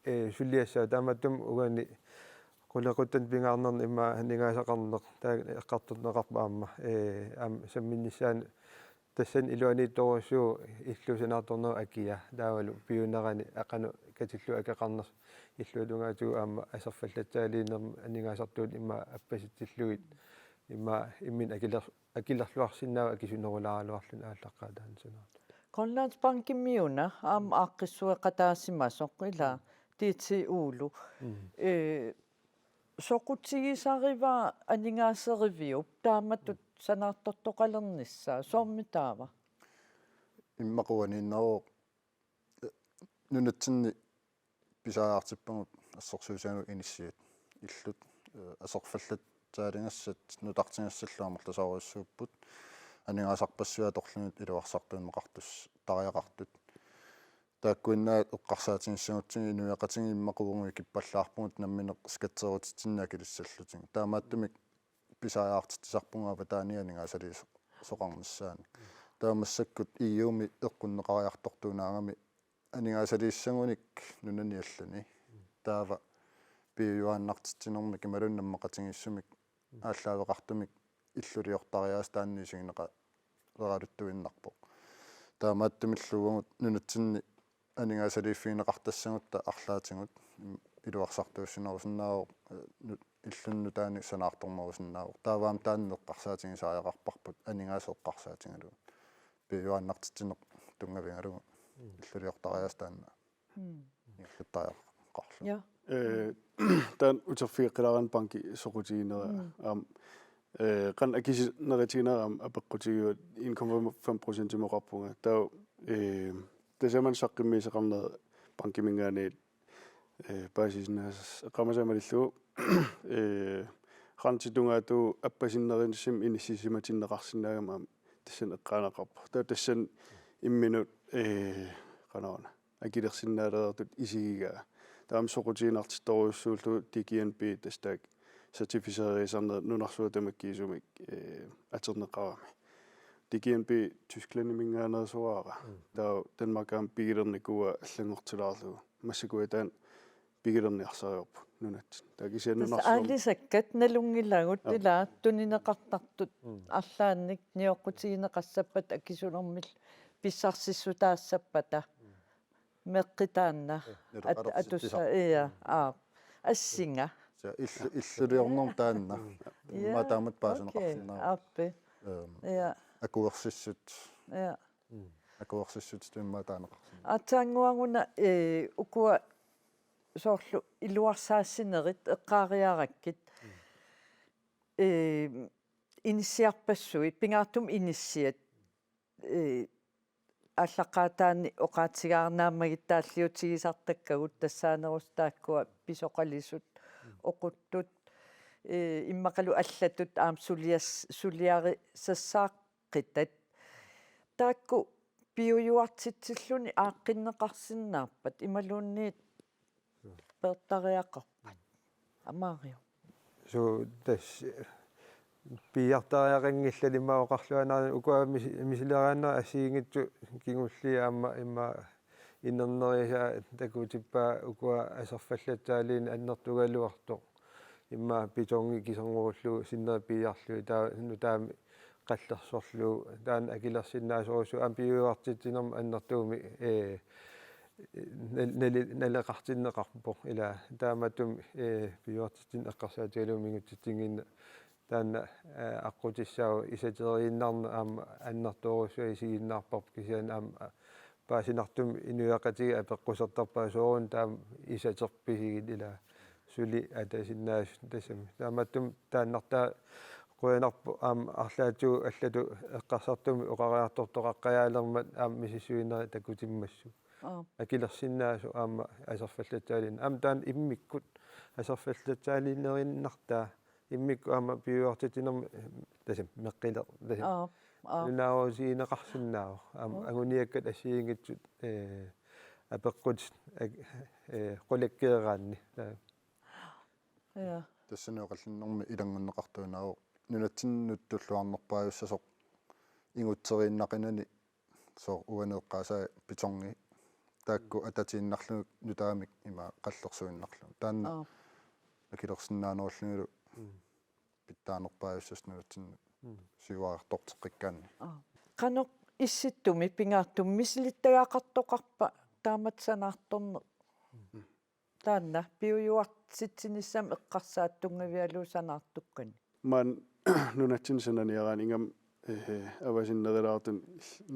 eh, suliassaaq taamaattumik uani qulequttani pingaarnerni immaqa aningaasaqarneq taanna eqqartorneqarpoq aamma, eh, aamma samminissaanut tassani iluaniittorujussuuvoq illu sanaartornerup akia taavalu piunerani qanoq katillugu akeqarnersoq illuatungaatigut aamma aserfallatsaaliinermut aningaasartuutit immaqa appasitsillugit immaqa imminut akiler-, akilerluarsinnaavat akisunerulaaraluarluni aallaqqaataani sanaartoq. Grønlandsbankimiuna aamma aaqqissueqataasimasoq ila D T U-lu. Eh, soqutigisarivaa aningaaseriviup taamatut sanaartortoqalernissaa, soormi taava? Immaqa uaniinnarooq, eh, nunatsinni pisariaqartippagut assersuutigalugu inissiat illut, eh, aserfallatsaaligassat nutartigassallu amerlasoorujussuupput, aningaasarpassuit atorlugit iluarsartuunneqartussaattariaqartut. Taakkuinnaat eqqarsaatigissagutsigit inuiaqatigiit immaqa uagut ikippallaarpugut nammineq skatserutitsinni akilissallutigu. Taamaattumik pisariaqartitsisarpugut avataaniit aningaasaliisoqarnissaanik. Taava massakkut E U-mi eqqunneqariartortuunaagami aningaasaliissagunik nunani allani. Taava piujuaannartitsinermik imaluunniit nammaqatigiissumik aallaaveqartumik illuliortariaaseq taanna isigineqaleraluttuinnarpoq. Taamaattumillu uagut nunatsinni aningaasaliiffigineqartassagutta arlaatigut, mm, iluarsartuussinerusinnaavoq, eh, nu-, illunik nutaanik sanaartornerusinnaavoq. Taava aamma taanna eqqarsaatigisariaqarparput aningaasat eqqarsaatigalugu. Piujuaannartitsineq tunngavigalugu. Mm. Illuliortariaaseq taanna. Ingerlattariaqarlugu. Ja. Eh, taanna uterfigeqqilaarami banki soqutiginera. Mm. Aamma eh, qanoq akisunerisiginera aamma apeqqutigalugu en komma fem procentimik oqarpunga. Taava eh, tasamani saqqummiussaqarnera bankiminngaanniit eh, paasisinnaasassi eqqaamassavat malillugu eh, rentit tungaatigut appasinnerusumik inissisimatinneqarsinnaagami aamma tassani eqqaaneqarpoq. Taava tassani imminut eh, qanoruna akilersinnaalereertut isigigaa. Taava aamma soqutiginartorujussuullugu DGNB tassa taakku certificerisarnerit nunarsuaq tamakkiisumik eh, atorneqarami. DGNB Tysklandiminngaanneersoraara. Mm. Taava Danmarkimi aamma pigilernikuuaa allanngortilaarlugu. Massakkut taanna pigilerniarsarivarput nunatsinni. Taava kisianni Tassa nunarsuarmi. Aalisakkat nalunngilagut Joo. Ilaa tunineqartartut Mm. arlaannik nioqqutigineqassappata akisunermillu pissarsissutaassappata meqqi taanna. At- atussa Naleqalersitsisoq. Ia aap assinga. Illu- illuliornermut taanna. Ia, Immaqa taamatut okay, paasineqarsinnaavoq. Aappi. Ehm, Ia Akuersissut. Ia. Akuersissutitut immaqa taaneqarsinnaavoq. Aatsaannguaq una eh, ukua soorlu iluarsaassinerit eqqaariarakkit. Eh, inissiarpassuit pingaartumik inissiat eh, aallaqqaataani oqaatigaara naammagitaalliutigisartakkagut tassaanerusut taakkua pisoqalisut oquttut eh, immaqalu allatut aamma sulias- suliarisassaaqqitat. Taakku piujuartitsilluni aaqqinneqarsinnaappat imaluunniit peertariaqarpat. Amaariu. Suu tassa piiartariaqanngillat immaqa oqarluaannarluni ukua mis- misileraannarit assigiinngitsut kingulliit aamma immaqa inernerisaa takutippaa ukua aserfallatsaaliineq annertugaluartoq. Immaqa betongi kiserngorulluni sinneri piiarlugit taava nutaamik qallersorlugu taanna akilersinnaasorujussuuvoq aamma piujuartitsinermut annertuumik eh, nal- nali- naleqartinneqarpoq ilaa taamaattumik eh, piujuartitsineq eqqarsaatigalugu mingutsitsinnginneq taanna eh, aqqutissaavoq isateriinnarneq aamma annertoorujussuaq isiginnaarparput kisianni aamma paasinartumik inuiaqatigiit apeqqusertarpaat sooruna taama isaterpisigit ilaa suli atasinnaasut tassami. Taamaattumik taannartaa qujanarpoq aamma arlaatigut allatut eqqarsartumik oqariartortoqaqqajaalermat aamma misissuinerit takutimmassuk. Aap. Akilersinnaasoq aamma aserfallatsaaliineq. Aamma taanna immikkut aserfallatsaaliinerinnartaa immikkut aamma piujuartitsinermi tassami meqqileq tassami. Aap. Aap. Nunaarusigineqarsinnaavoq. Aamma Aap. anguniakkat assigiinngitsut eh, apeqqutit ak- eh, qulakkeeraanni. Taava Ia. Tassani oqallinnermi ilanngunneqartuinnaavoq nunatsinnut tulluarnerpaajussasoq ingutteriinnaqinani sooq uani eqqaasai betongi taakku atatiinnarlugit nutaamik ima qallersuinnarlugit. Taanna Aap. akilersinnaanerullunilu pitsaanerpaajussasoq nunatsinnut siuariartorteqqikkaanni. Aap. Qanoq Issittumi pingaartumik misilittagaqartoqarpa taamatut sanaartorneq? Taanna piujuartitsinissamut eqqarsaat tunngavigalugu sanaartukkani. Maani nunatsinni sananiaraanni ingammik eh, avasinnerulaartunik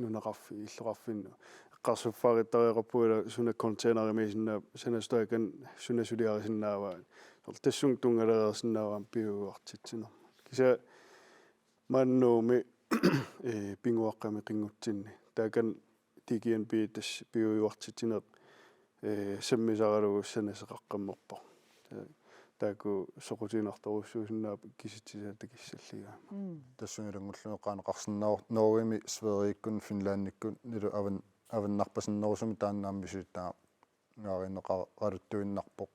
nunaqarfi- illoqarfinnut eqqarsaffaagittariaqarpugut ilaa suna containerimiisinnaavoq sanasutaakan suna suliarisinnaavaa. Soorlu tassunga tunngalereersinnaavaa aamma piujuartitsinermut. Kisianni maani Nuummi eh, Pinnguaqqami Qinngutsinni. Taakani DGNB tassa piujuartitsineq eh, sammisaralugu sanaseqaqqammerpoq. Ta- Taakku soqutiginartorujussuusinnaapput kisitsisaat takissalligaat. Mm. Tassunga ilanngullugit eqqaaneqarsinnaavoq Norgemi, Sverigekkunni, Finlandikkunnilu avan- avannarpasinnerusumi taanna aamma misilittagarineqaraluttuinnarpoq.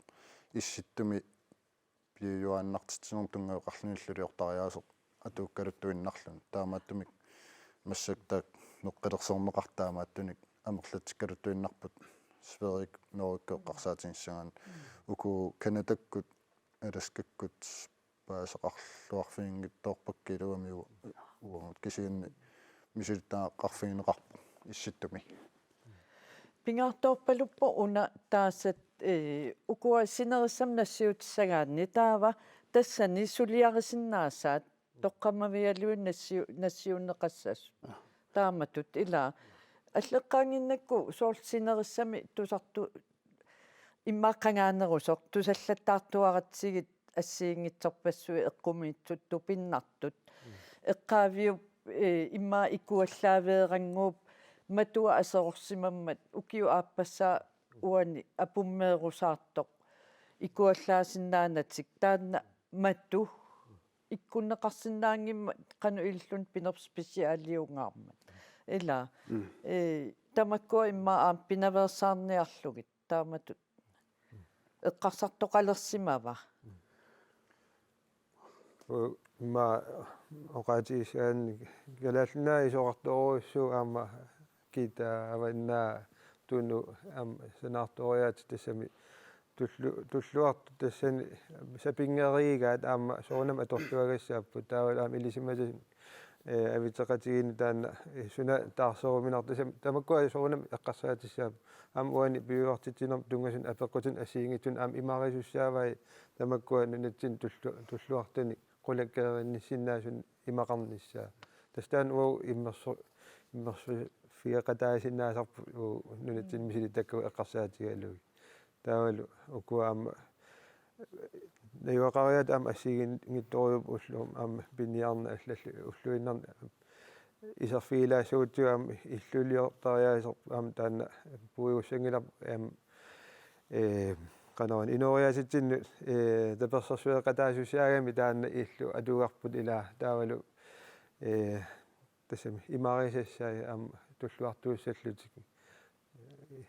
Issittumi piujuaannartitsinermut tunngaveqarluni illuliortariaaseq atuukkaluttuinnarluni. Taamaattumik massakkut taakku meqqilersorneqartut taamaattunik amerlatsikkaluttuinnarput Sverigekut Norgekkut eqqarsaatigissagaanni. Uku Canadakkut, Alaskakkut paaseqarluarfiginngitsoorpakka ilumut uagut kisianni misilittagaqarfigineqarpoq Issittumi. Pingaartoorpaluppoq una taasat eh, ukua sinerissamik nassiutissagaanni taava tassani suliarisinnaasaat toqqammavigalugit nassiu- nassiunneqassasut. Taamatut ilaa. Alleqqaannginnakku soorlu sinerissami tusartu- immaqa qangaanerusoq, tusallattaartuaratsigit assigiinngitsorpassuit eqqumiitsut tupinnartut. Eqqaaviup, eh, immaqa ikuallaaveerannguup matua aserorsimammat ukiup aappassaa uani apummeerusaartoq ikuallaasinnaanatik, taanna matu ikkunneqarsinnaanngimmat qanoq ililluni pinerpoq specialiungaarmat. Ila, mm, eh, tamakkua immaqa aamma pinaveersaarniarlugit taamatut eqqarsartoqalersimava? U-, immaqa oqaatigissagaanni Kalaallit Nunaanni isorartorujussuuvoq aamma Kitaaq, Avannaa, Tunumi aamma sanaartoriaatsit, tassami tullu-, tulluartut tassani sapinngereeraat aamma soorunami atorluagassaapput, taavalu aamma ilisimasanik, eh, avitseqatigiinni taanna, eh, suna taarseruminartoq, tassami tamakkua soorunami eqqarsaatissaapput. Aamma uani piujuartitsinermut tunngasunut apeqqutinik assigiinngitsunik aamma imarisussaavai tamakkua nunatsinni tullu-, tulluartunik qulakkeerinnissinnaasunik imaqarnissaa. Tassa taanna uagut immersu-, immersuiffigeqataasinnaasarput uagut nunatsinni misilittakkavut eqqarsaatigalugit. Taavalu ukua aamma najugaqarigaatut aamma assigiinngitsorujuupput, ulloq aamma piniarneq allallu ulluinnarni iserfigilaassagutsigu aamma illuliortariaaseq aamma taanna puigussanngilarput aamma, eh, qanoruna inooriaatsitsinnut, eh, tapersersueqataasussaagami taanna illu atugarput, ila taavalu, eh, tassami imarisassai aamma tulluartuussallutik.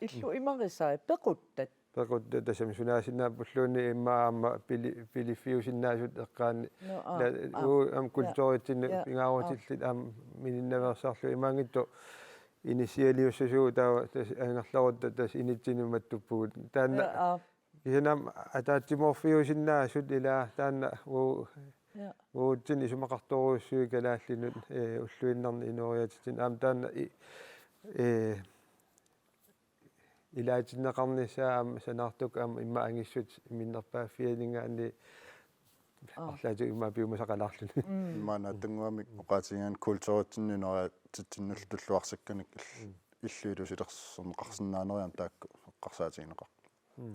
Illu imarisai pequttat? Pequttat tassami sunaasinnaappulluunniit immaqa aamma pili-, piliffiusinnaasut eqqaanni. No, aap, la-, aap, uu, aamma ja, kulturitsinnut, ja, pingaarutillit aamma mininnaveersaarlugit, imaanngitsoq inissialiussasugut taava tassa angerlarutta tassa initsinnut mattuppugut. Taanna, ja, aap, kisianni aamma ataatsimoorfiusinnaasut, ila taanna uu-, ja, uagutsinnut isumaqartorujussuit kalaallinut, eh, ulluinnarni inooriaatsitsinnut aamma taanna i-, eh, ilaatinneqarnissaa aamma sanaartukkut aamma immaqa angissut minnerpaaffianinngaanniit, aap, arlaatigut immaqa piumasaqalaarluni. Mm. Immaqa naatsumik oqaatigigaanni kulturitsinnut inooriaatsitsinnullu tulluarsakkanik ill-, mm, illup ilusilersorneqarsinnaaneriarluni taakku eqqarsaatigineqarput. Mm.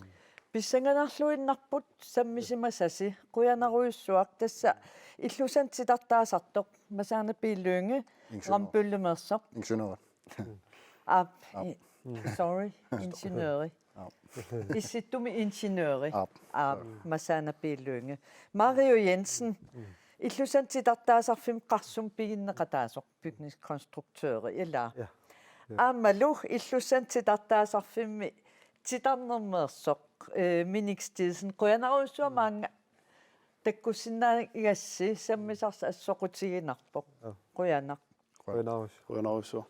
Pissanganarluinnarput sammisimasasi, qujanarujussuaq, tassa illusanut titartaasartoq Masaana P. Lynge, ingeniør, Rambøllemeersoq. Ingeniør. Aap, aap, i-, sorry, ingeniøri. Aap. Issittumi ingeniøri. Aap. Aap, sorry. Masaana P. Lynge. Mario Jensen, mm, illusanut titartaasarfimmi qarsumik piginneqataasoq, bygningskonstruktøri, ila? Ja. Ja. Aammalu illusanut titartaasarfimmi titarnermeersoq, eh, Minik Stidsen, qujanarujussuaq, mm, maanga takkussinnaagassiuk, sammisarsi soqutiginarpoq. Ja. Qujanaq. Qujanarujussuaq. Qujanarujussuaq.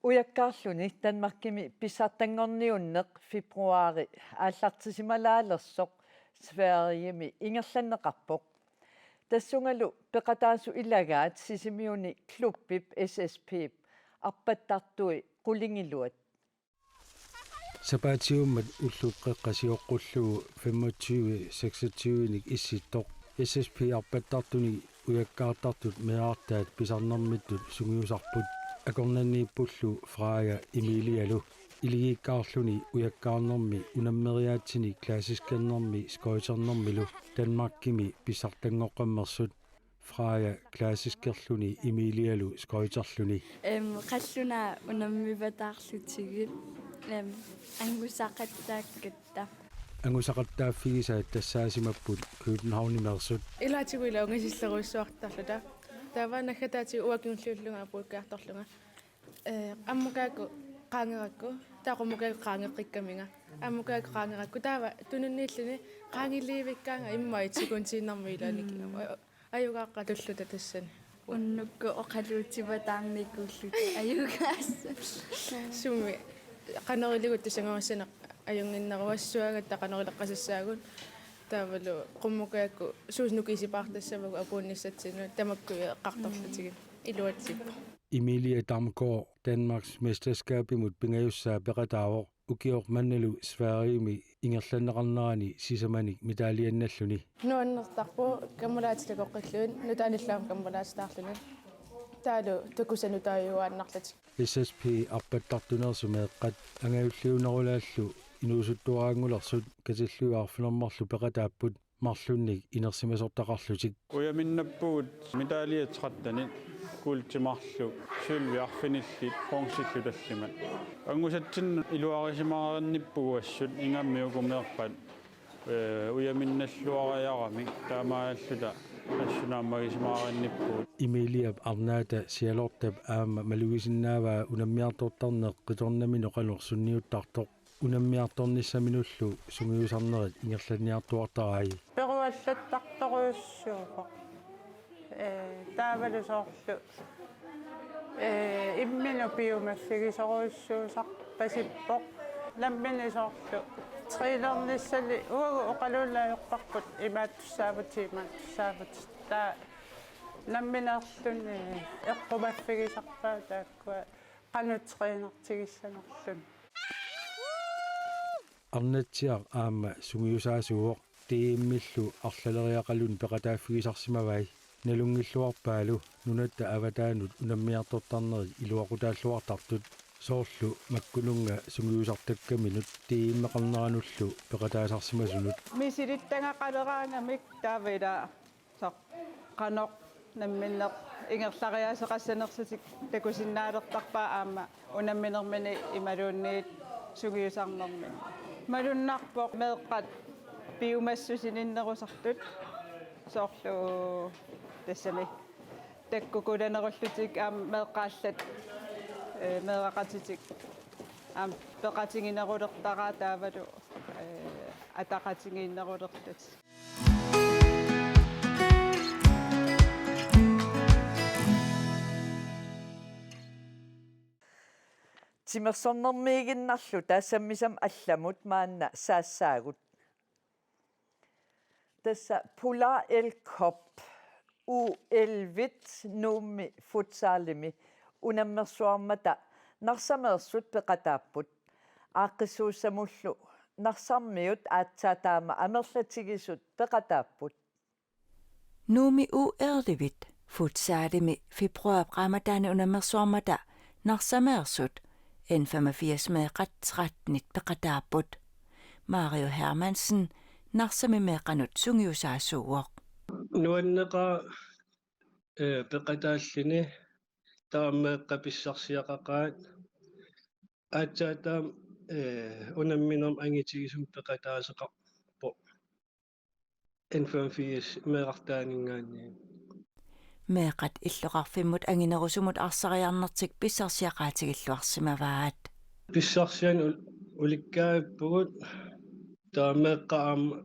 Ujakkaarluni Danmarkimi pissartanngorniunneq februaari aallartisimalaalersoq Sverigemi ingerlanneqarpoq. Tassungalu peqataasut ilagaat Sisimiuni klubbip S S P-p arpattartui qulingiluat. Sapaatiummat ullup qeqqa sioqqullugu femogtyve seksogtyve-nik issittoq S S P arpattartuni ujakkaartartut meerartaat pisarnermittut sungiusarput, akornanniippullu Freja Emilialu. Iligiikkaarluni ujakkaarnermi unammeriaatsinik klassiskernermi skøjternermilu Danmarkimi pissartanngoqqammersut. Freja klassiskerluni Emilialu skøjterluni. Em, qallunaat unammivataarlutigit, em, angusaqattaakkatta. Angusaqattaaffigisaat tassaasimapput Københavnimeersut. Ilaatigut ilaa ungasillerujussuartarluta. Taava naggataatigut uanga kingulliullunga puigortarlunga. Eh, ammukaakkut qaangerakku, taava qummukaakkut qaangeqqikkaminga. Ammukaakkut qaangerakku, taava tununniilluni qaangilivikkaanga immaqa et sekund sinnarmi ilaanni. Mm. Ajugaaqatulluta tassani. Unnukkut oqaluutivataarnikuulluta ajugaassaaq. Sumi qanoq iligut tassanngorissaneq ajunnginneruassuagatta qanoq ileqqasassaagut. Taavalu qummukaakkut suunuku isipaartassavagut apuunnissatsinnut tamakku eqqartorlutigit. Mm. Iluatsippoq. Emilie Damgaard Danmarks mesterskabimut pingajussaa peqataavoq. Ukioq mannalu Sverigemi ingerlanneqarnerani sisamanik medaljenalluni. Nuannertarpoq kammalaatitakoqqillugit, nutaanillu aamma kammalaatitaarluni. Taavalu takusanut taajuaannarlutik. S S P arpattartuneersut meeqqat angajulliunerulaallu inuusuttuaraanngulersut katillugit arfineq-marluk peqataapput marlunnik inersimasortaqarlutik. Ujaminnappugut medaljer tretten, guldit marluk, sølvit arfinillit, bronzillu tallimat. Angusatsinnut iluarisimaarninnippugut assut ingammik uku meeqqat, ee, ujaminnalluariaramik taamaalluta assut naammagisimaarinninnippugut. Emiliap arnaata Sialortap aamma malugisinnaavaa unammiartortarneq qitornamini qanoq sunniuttartoq. Unammiartornissaminullu sungiusarnerit ingerlanniartuartarai. Peruallattartorujussuuvoq. Ee, taavalu soorlu, ee, imminut piumassusisorujussuusarpasippoq. Nammineq soorlu trænernissani uagut oqaluunneq ajorparput imaattussaavutit, imaattussaavutit. Taava nammineerluni eqqumaffigisarpaat taakkua qanoq trænertigissanerluni. Arnatsiaq aamma sungiusaasuuvoq, D M-illu arlaleriaqaluni peqataaffigisarsimavai. Nalunngilluarpaalu nunatta avataanut unammiartortarnerit iluaqutaalluartartut, soorlu makkununnga sungiusartakkaminut D M-eqarneranullu peqataasarsimasunut. Misilittagaqaleraangamik taava ila soorlu qanoq namminneq ingerlariaaseqassanersutik takusinnaalertarpaat aamma unamminermini imaluunniit sungiusarnermini. Malunnarpoq meeqqat piumassusininnerusartut soorlu tassami takkukulanerullutik aamma meeqqat allat, ee, meeraqatitik aamma peqatiginerulertaraat taavalu, ee, ataqatigiinnerulerlutik. Timersornermiiginnarluta sammisami allamut maanna saassaagut. Tassa Polar Elv Cup U elleve-t Nuummi futsalimi unammersuarmata Narsameersut peqataapput. Aaqqissuussamullu Narsarmiut aatsaat taama amerlatigisut peqataapput. Nuummi U elleve-t futsalimi februaarip qaammataani unammersuarmata Narsameersut N femogfirs-meeqat tretten-it peqataapput. Mario Hermansen Narsami meeqqanut sungiusaasuuvoq. Nuanneqaaq, ee, peqataalluni, taava meeqqat pissarsiaqaqaat. Aatsaat taama, ee, unamminermi angitigisumik peqataaseqarpoq N femogfirs meerartaaninngaanniit. Meeqqat illoqarfimmut anginerusumut arsariarnertik pissarsiaqaatigilluarsimavaat. Pissarsianik ul-, ulikkaavippugut, taava meeqqat aamma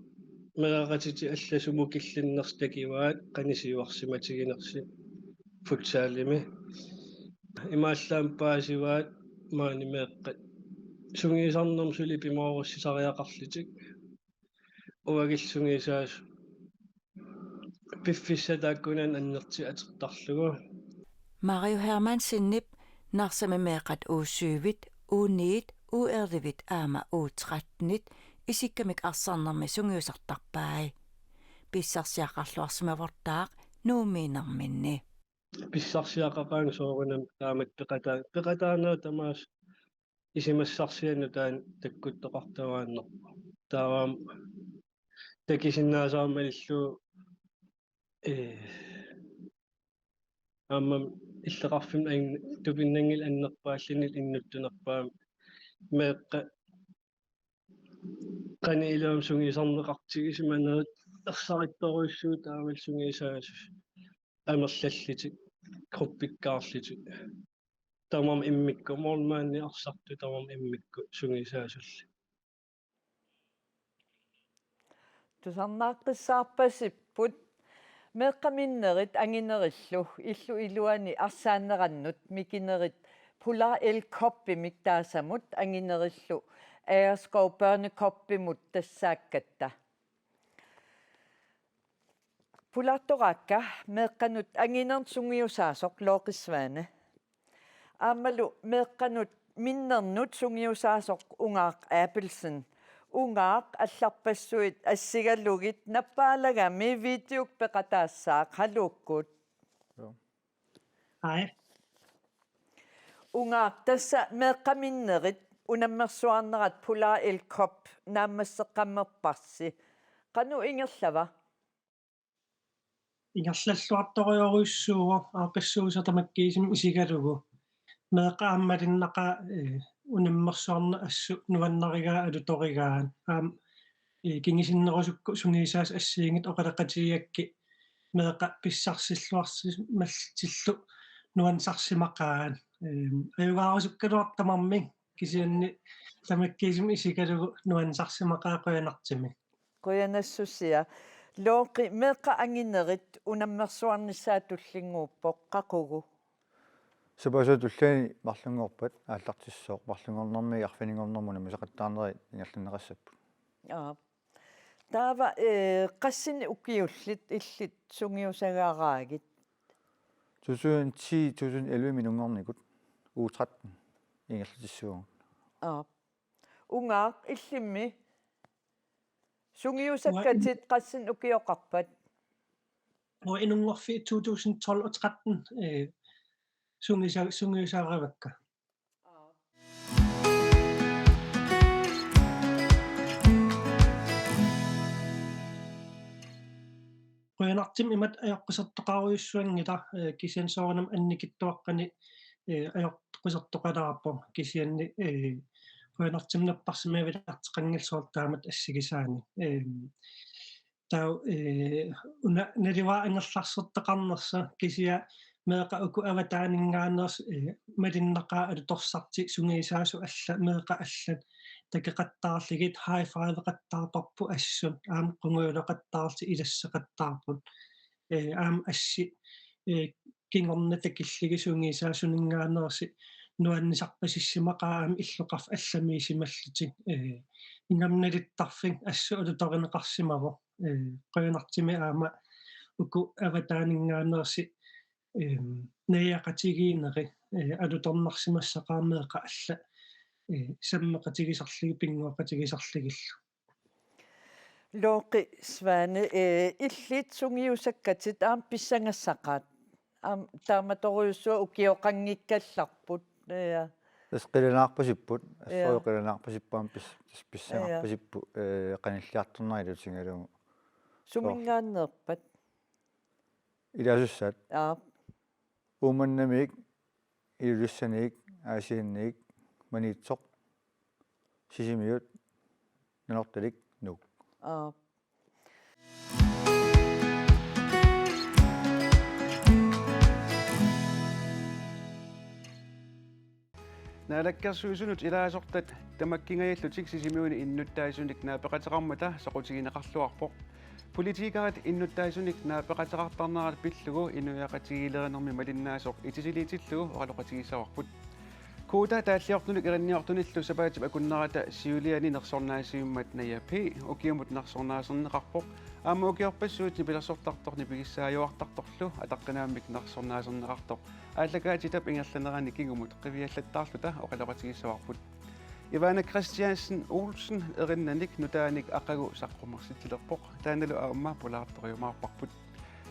meeraqatitik allat sumut killinnersut takuaat qanoq siuarsimatiginersut futsalimi. Imaallaat paasivaat maani meeqqat sungiusarnermut suli pimoorussisariaqarlutik. Uagulli sungiusaasut piffissaq taakkunani annertuumik atortarlugu. Mario Hermansenip Narsami meeqqat U syv-it, U ni-it, U elleve-t aamma U tretten-it isikkamik arsaannermi sungiusartarpai. Pissarsiaqarluarsimavortaaq Nuummiinerminni. Pissarsiaqaqaanga soorunami taamatut peqataa-, peqataanerit tamaasa isumassarsianut taanna takkuttoqartuaannarpoq. Taava aamma takusinnaasara malillugu, ee, aamma illoqarfimmut an-, tupinnanngilaq annerpaalluni innuttunerpaamik meeqqat qanoq ilumut sungiusarneqartigisimanerat ersarittorujussuuvoq taavalu sungiusaasut amerlallutik, gruppikkaarlutik. Tamarmik immikkut, målmandi arsartut tamarmik immikkut sungiusaasullu. Tusarnaaqqissaarpasipput. Meeqqat minnerit anginerillu illup iluani arsaannerannut mikinerit Polar Elv Cupimik taasamut anginerillu Agerskov Børnecupimut tassaakkatta. Pulaartoraakka meeqqanut anginernut sungiusaasoq Looqissvaane. Aammalu meeqqanut minnernut sungiusaasoq Ungaaq Abelsen. Ungaaq allarpassuit assigalugit nappaalagami videok peqataassaaq, haluukkut. Joo. Hej. Ungaaq, tassa meeqqaminnerit unammersuarnerat Polar Elkop naammasseqqammerparsi. Qanoq ingerlava? Ingerlalluartorujorujussuuvoq aaqqissuussaq tamakkiisumik isigalugu. Meeqqat aamma malinnaqaat, eh, unammersuarneq assut nuannarigaat alutorigaat. Aamma, eh, kingusinnerusukkut sungiusaasoq assigiinngitsut oqaloqatigigakkit meeqqat pissarsilluarsimallutillu nuannisarsimaqaat. Eh, ajugaarusukkaluartoq tamarmik kisianni tamakkiisumik isigalugu nuannisarsimaqaat qujanartumik. Qujanassusia. Looqi, meeqqat anginerit unammersuarnissaat tullinnguuppoq, qaqugu? Sapaatip tulliani marlunngorpat aallartissooq, marlunngornermi arfininngornermi unammisaqattaarnerit ingerlanneqassapput. Aap. Taava, eh, qassinik ukiullit illit sungiusagaraagit? To tusind ti, to tusind elleve-minunngornikut U tretten ingerlatissuugut. Aap. Ungaaq, illimmi? Sungiusakkatit qassinik ukioqarpat? Uanga inunngorfiit to tusind tolv og tretten, eh, sungiusa-, sungiusarivakka. Qujanartumik imatut ajoqusertoqarujussuanngilaq, eh, kisianni soorunami annikitsuaqqanik, eh, ajoqusertoqalaarpoq kisianni, eh, qujanartumik napparsimavilersoqanngilaq soorlu taamatut assigisaanik. Eh, taava, eh, una naluara angerlarsertoqarnersoq kisianni meeqqat uku avataaninngaanneersut, eh, malinnaqaat alutorsartut sungiusaasoq allat, meeqqat allat takoqattaarlugit high fiveqattaarparput assut, aamma qungujulaqattaarlutik ilassaqattaarput. Eh, aamma assit, eh, kingorna takillugit sungiusaasuninngaanneersut nuannisarpasissimaqaat aamma illoqarfik allamiusimallutik. Eh, ingammik naluttarfik assut alutorineqarsimavoq. Eh, qujanartumik aamma uku avataaninngaanneersut, eh, najuaqatigiinnerit, eh, alutornarsimassaqaat meeqqat allat, eh, sammeqatigisarlugit, pinnguaqatigisarlugillu. Looqi Svane, eh, illit sungiusakkatit aamma pissangassaqaat. Aamma taamatorujussuaq ukioqanngikkallarput. Ja. Tassa qilanaarpasipput, ja, assorujussuaq qilanaarpasipput aamma pis-, pis-, pissangarpasipput, eh, qanilliartornerat ilutigalugu. Suminngaanneerpat? Ilaasussaat. Aap. Uummannamiit, Ilulissaniit, Aasianniit, Maniitsoq, Sisimiut, Nanortalik, Nuuk. Aap. Naalakkersuisunut ilaasortat tamakkingajallutik Sisimiuni innuttaasunik naapeqateqarmata soqutigineqarluarpoq. Politikerit innuttaasunik naapeqateqartarnerat pillugu inuiaqatigiilerinermi malinnaasoq itisiliitillugu oqaloqatigissavarput. Kuuta taalliortunut erinniortunillu sapaatip akunnerata siuliani nersornaasivimmat Naja P. ukiumut nersornaaserneqarpoq. Aamma ukiorpassuit nipilersortartoq nipigissaajuartartorlu ataqqinaammik nersornaaserneqartoq aallakaatitap ingerlanerani kingumut qiviallattaarluta oqaloqatigissavarput. Ivana Christiansen Olsen erinnanik nutaanik aqagu saqqummersitsilerpoq, taannalu aamma pulaartorujumaarparput.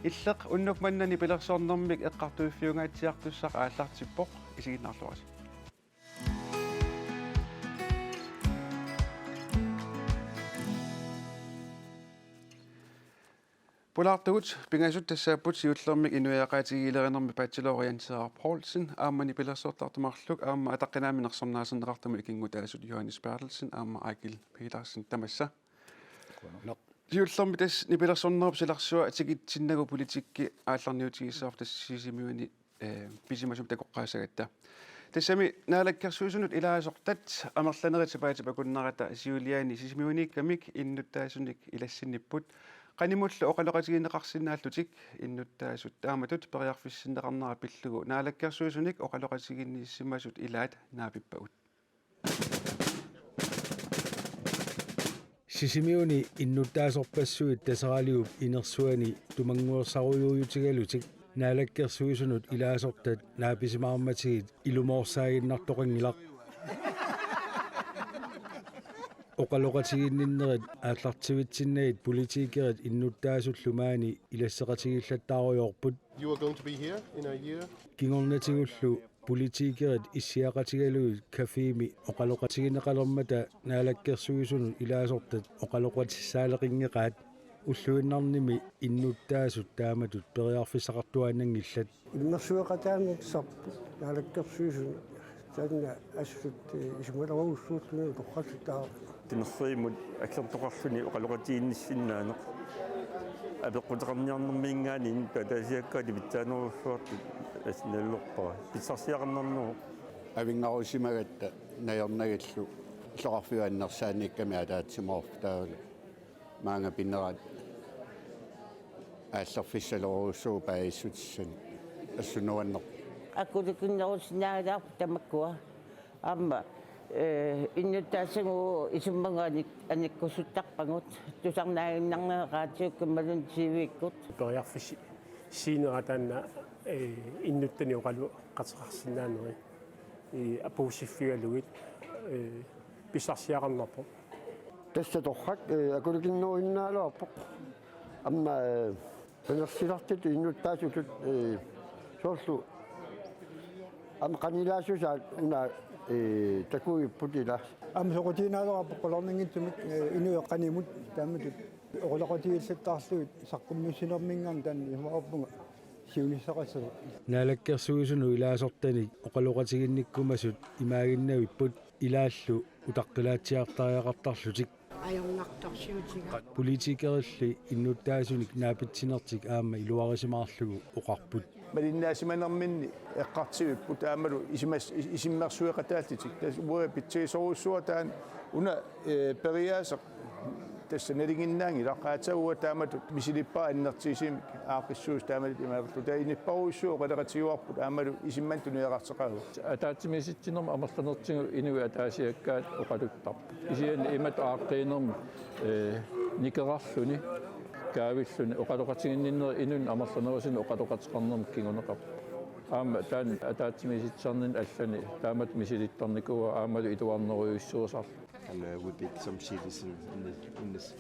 Illeq unnuk manna nipilersornermik eqqartuiffiungaatsiartussaq aallartippoq, isiginnaarluarisi. Pulaartugut pingasut tassaapput siullermik inuiaqatigiilerinermi bachelori Jens Henrik Poulsen, aamma nipilersortartut marluk, aamma ataqqinaammik nersornaaserneqartumut ikinngutaasut Johannes Berthelsen aamma Eigil Petersen, tamassa. Qujanaq. Siullermik tassa nipilersornerup silarsua tikitsinnagu politikki aallarniutigissavarput tassa Sisimiuni, eh, pisimasumik takoqqaassagatta. Tassami Naalakkersuisunut ilaasortat amerlanerit sapaatip akunnerata siuliani Sisimiuniikkamik innuttaasunik ilassinnipput. Qanimullu oqaloqatigineqarsinnaallutik innuttaasut taamatut periarfissinneqarnera pillugu Naalakkersuisunik oqaloqatiginnissisimasut ilaat naapippagut. Sisimiuni innuttaasorpassuit Taseraliup inersuani tumannguersarujuujutigalutik Naalakkersuisunut ilaasortat naapisimaarmatigit ilumoorsaaginnartoqanngilaq. Oqaloqatiginninnerit aallartivitsinnagit politikerit innuttaasullu maani ilasseqatigiillattaarujoorput. You are going to be here in a year. Kingornatigullu politikerit issiaqatigalugit cafémi oqaloqatigineqalermata Naalakkersuisunut ilaasortat oqaloqatissaaleqinngeqaat. Ulluinnarnimi innuttaasut taamatut periarfissaqartuaannanngillat. Immersueqataanngitsarput Naalakkersuisunut, taanna assut, eh, isumalerujussuulluni utoqqarsitaa. Timerriimut akkertoqarluni oqaloqatiginnissinnaaneq apeqquteqarniarnermiingaanniit ataasiakkaat pitsaanerussuartut assigiinngilluinnarpara. Pissarsiaqarnarneruvoq. Avinngarusimagatta najornagillu illoqarfiup annersaannikkami ataatsimoorfik taavalu maanga pinerat aallerfissalorujussuuvoq paasissutissanik, assunuanner. Akulikinnerusinnaagaluarput tamakkua. Aamma, eh, innuttaasut isumaga anik-, anikkusuttarpagut, tusarnaaginnarnerat raatiukkut imaluunniit T V-kkut. Periarfissi-, siinera taanna, eh, innuttanik oqaloqateqarsinnaaneri, eh, apuussiffigalugit, eh, pissarsiaqarnarpoq. Tassa torrak, eh, akulikinnerusinnaagaluarpoq. Aamma, eh, panersilartut innuttaasutut, eh, soorlu aamma qanilaassusaat una, eh, takuipput ila. Aamma soqutiginnaagaluarpoq qularnanngitsumik, eh, inuit qanimut taamatut oqaloqatigiillattaarlugit saqqummiussinermiingaanniit, taanna isumaqarpunga siunissaqassasoq. Naalakkersuisunut ilaasortanik oqaloqatiginnikkumasut imaaginnavipput, ilaallu utaqqilaatsiartariaqartarlutik. Ajornartorsiutiga. Politikerilli innuttaasunik naapitsinertik aamma iluarisimaarlugu oqarput. Malinnaasimanerminni eqqartuipput aammalu isimas-, is-, isummersueqataallutik. Tassa uanga pitsigisorujussuuara taanna una, eh, periaaseq tassa nalinginnaanngilaq, aatsaat uanga taamatut misilippara annertusiumik aaqqissuusoq taamatut imaarluta. Taava inuppassuit oqaloqatigiuarput aammalu isumanni tunineqartoqarpoq. Ataatsimiisitsinermi amerlanertigut inuit ataasiakkaat oqaluttarput. Kisianni imatut aaqqiinermi, eh, nikerarluni, kaavilluni, oqaloqatiginninnerit inunnut amerlanerusunut oqaloqateqarnermut kinguneqarpoq. Aamma taanna ataatsimiisitsisarninni allani taamatut misilittarnikuuara aammalu iluarnerujussuusarlugu. And, uh, would be some cities in, in the, in this,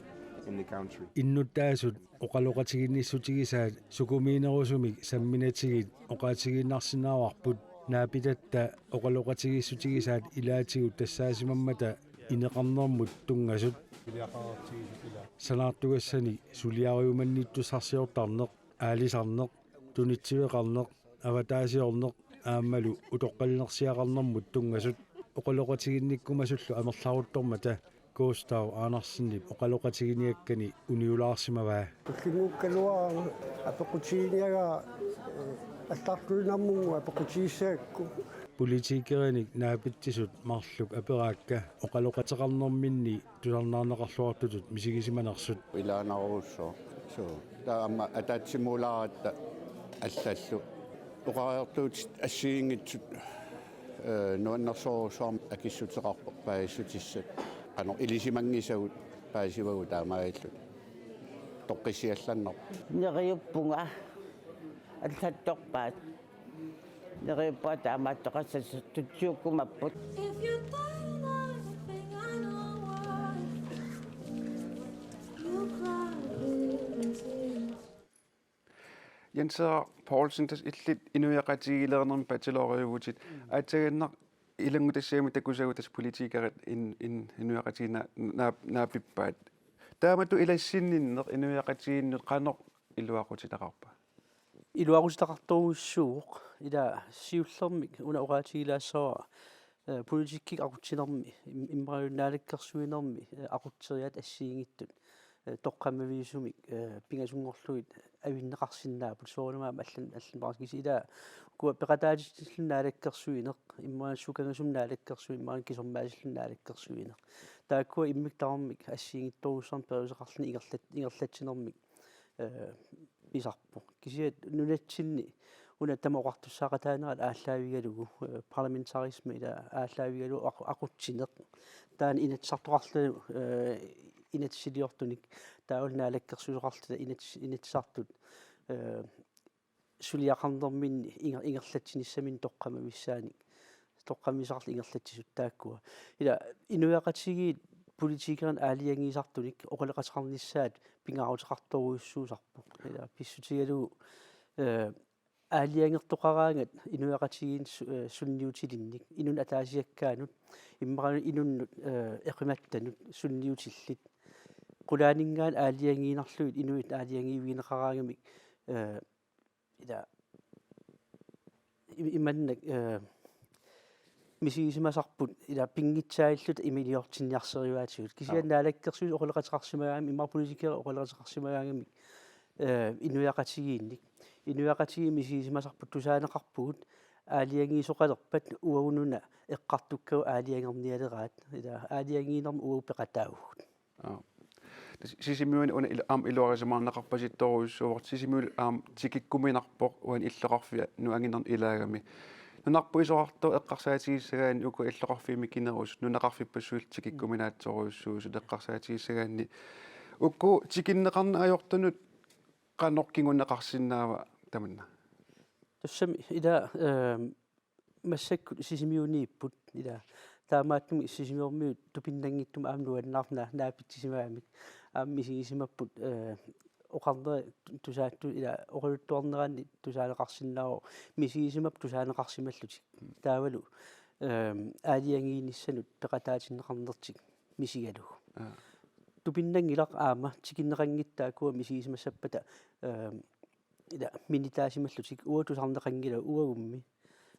in the country. Innuttaasut oqaloqatiginnissutigisaat sukumiinerusumik samminatigit oqaatigiinnarsinnaavarput. Naapitatta oqaloqatigiissutigisaat ilaatigut tassaasimammata ineqarnermut tunngasut. Sanaartugassanik suliariumannittussarsiortarneq, aalisarneq, tunitsiveqarneq, avataasiorneq aammalu utoqqalinersiaqarnermut tunngasut. Oqaloqatiginnikkumasullu amerlaruttormata Gustav Andersenip oqaloqatiginiakkani uniulaarsimavaa. Tullinnguukkaluarama apeqqutiginiagara, eh, allarluinnarmunga apeqqutigissagakku. Politikerinik naapitsisut marluk aperaakka oqaloqateqarnerminni tusarnaarneqarluartutut misigisimanersut. Ilaanarujussuaq. Suu. Taava aamma ataatsimuulaaratta allallu. Oqariartuutit assigiinngitsut, eh, nuannersorujussuarmik akissuteqarpoq paasissutissat. Qanoq ilisimanngisagut paasivagut taamaalillutik. Toqqissisiallanneq. Neriuppunga allattorpaat. Neriuppunga taamaattoqassasoq tutsiukkumapput. If you thought of anything, I know what you cried. Jens Poulsen, tassa illit inuiaqatigiilerinermi bacheloriuvutit. Aatsaannguaq ilanngutassiami takusagut tassa politikerit in-, in-, inuiaqatigiinni naap-, naapippaat. Taamatut ilassinninneq inuiaqatigiinnut qanoq iluaqutitaqarpa? Iluaqutitaqartorujussuuvoq, ila siullermik una oqaatigilaassavara, eh, politikkikkut aqutsinermi, im-, immaqalu naalakkersuinermi, eh, aqutseriaatsit assigiinngitsut, eh, toqqammaviusumik, eh, pingasunngorlugit avinneqarsinnaapput, soorunami allan-, allanneqarsinnaavoq, ila ukua peqataatitilluni naalakkersuineq, immaqalu sukangasumik naalakkersuineq, immaqalu kisermaasilluni naalakkersuineq. Taakkua immikkut tamarmik assigiinngitsorujussuarmik periuseqarluni ingerlat-, ingerlatsinermik, eh, pisarpoq. Kisianni nunatsinni una tamanna oqartussaaqataanerat aallaavigalugu, eh, parlamentarisme ila aallaavigalugu aqu-, aqutsineq. Taanna inatsisartoqarluni, eh, inatsisiliortunik, taavalu naalakkersuisoqarluta inats-, inatsisartut, eh, suliaqarnerminni inger-, ingerlatsinissaminnik toqqammavissaanik, toqqammaviusarluni ingerlatsisut taakkua. Ila inuiaqatigiit politikerinit aalajangiisartunik oqaloqateqarnissaat pingaaruteqartorujussuusarpoq. Ila pissutigalugu, eh, aalajangertoqaraangat inuiaqatigiinnut su-, eh, sunniutilinnik, inunnut ataasiakkaanut, immaqalu inunnut, eh, eqimattanut sunniutillit. Qulaaninngaanniit aalajangiinnarlugit inuit aalajangiivigineqaraangamik, eh, ila im-, imannak, eh, misigisimasarput ila pinngitsaaliilluta ima iliortinniarsarivaatigut. Kisianni Aap. Naalakkersuisut oqaloqateqarsimagaangamik, immaqa politikerit oqaloqateqarsimagaangamik, eh, inuiaqatigiinnik. Inuiaqatigiit misigisimasarput tusaaneqarpugut aalajangiisoqalerpat uagut una eqqartukkavut aalajangernialeraat. Ila aalajangiinermut uagut peqataavugut. Aap. Tassa Sisimiuni una il-, aamma iluarisimaarneqarpasittorujussuuvoq, Sisimiut aamma tikikkuminarpoq uani illoqarfia nuanginerni ilaagami. Nunarput isorartoq eqqarsaatigissagaanni uku illoqarfiit mikinerusut nunaqarfippassuillu tikikkuminaatsorujussuusut eqqarsaatigissagaanni. Uku tikinneqarneq ajortunut qanoq kinguneqarsinnaava tamanna? Tassami ila, ehm, massakkut Sisimiuniipput ila. Taamaattumik Sisimiormiut tupinnanngitsumik aamma nuannaarna naapitsisimagami. Aamma misigisimapput, eh, oqarneri tusaattut ila oqaluttuarneranni tusaaneqarsinnaavoq misigisimapput tusaaneqarsimallutik. Taavalu, ehm, aalajangiinissanut peqataatinneqarnertik misigalugu. Aap. Tupinnanngilaq aamma tikinneqanngitsut taakkua misigisimassappata, ehm, ila minitaasimallutik uanga tusarneqanngilanga uagummi.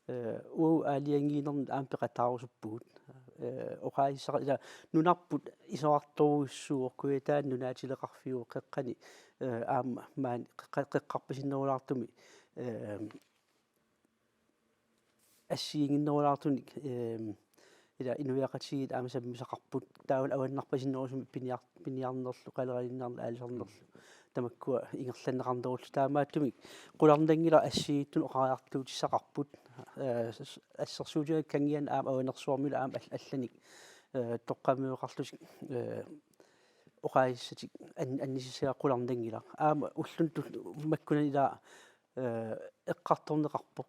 Eh, uagut aalajangiinermut aamma peqataarusuppugut. Eh, oqaasissaqar-, ila nunarput isorartorujussuuvoq, Kujataani nunaatileqarfiuvoq, qeqqani, eh, aamma maani qeqqa-, qeqqarpasinnerulaartumik, eh, assigiinnginnerulaartunik, ehm, ila inuiaqatigiit aamma sammisaqarput, taavalu avannarpasinnerusumik piniar-, piniarnerlu, qaleralinniarnerlu, aalisarnerlu, tamakkua ingerlanneqarnerullu. Taamaattumik qularnanngilaq assigiinngitsunut oqariartuutissaqarput, eh, s-, assersuutigalugu Kangiani aamma Avanersuarmilu aamma all-, allanik, eh, toqqammaveqarlutik, eh, oqaasissatik an-, annisissagaat qularnanngilaq. Aamma ulluni tu-, makkunani ila eh, eqqartorneqarpoq.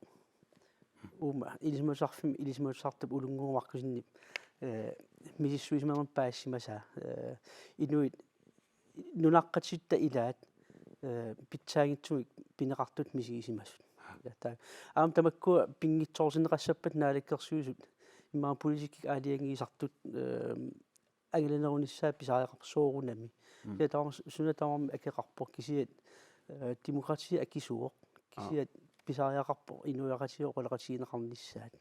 Uuma ilisimatusarfimmi, ilisimatusartup Ullunnguup Markussenip, eh, misissuisimanermut paasisimasaa. Eh, inuit nunaqqatitta ilaat, eh, pitsaanngitsumik pineqartutut misigisimasut. Ja, ta-, aamma tamakkua pinngitsoortinneqassappat Naalakkersuisut immaqa politikkikkut aalajangiisartut, eh, angalanerunissaat pisariaqarpoq soorunami. Mm. Kisianni tamarmi su-, suna tamarmi akeqarpoq kisianni, eh, demokrati akisuuvoq. Aap. Kisianni pisariaqarpoq inuiaqatigiit oqaloqatigineqarnissaat.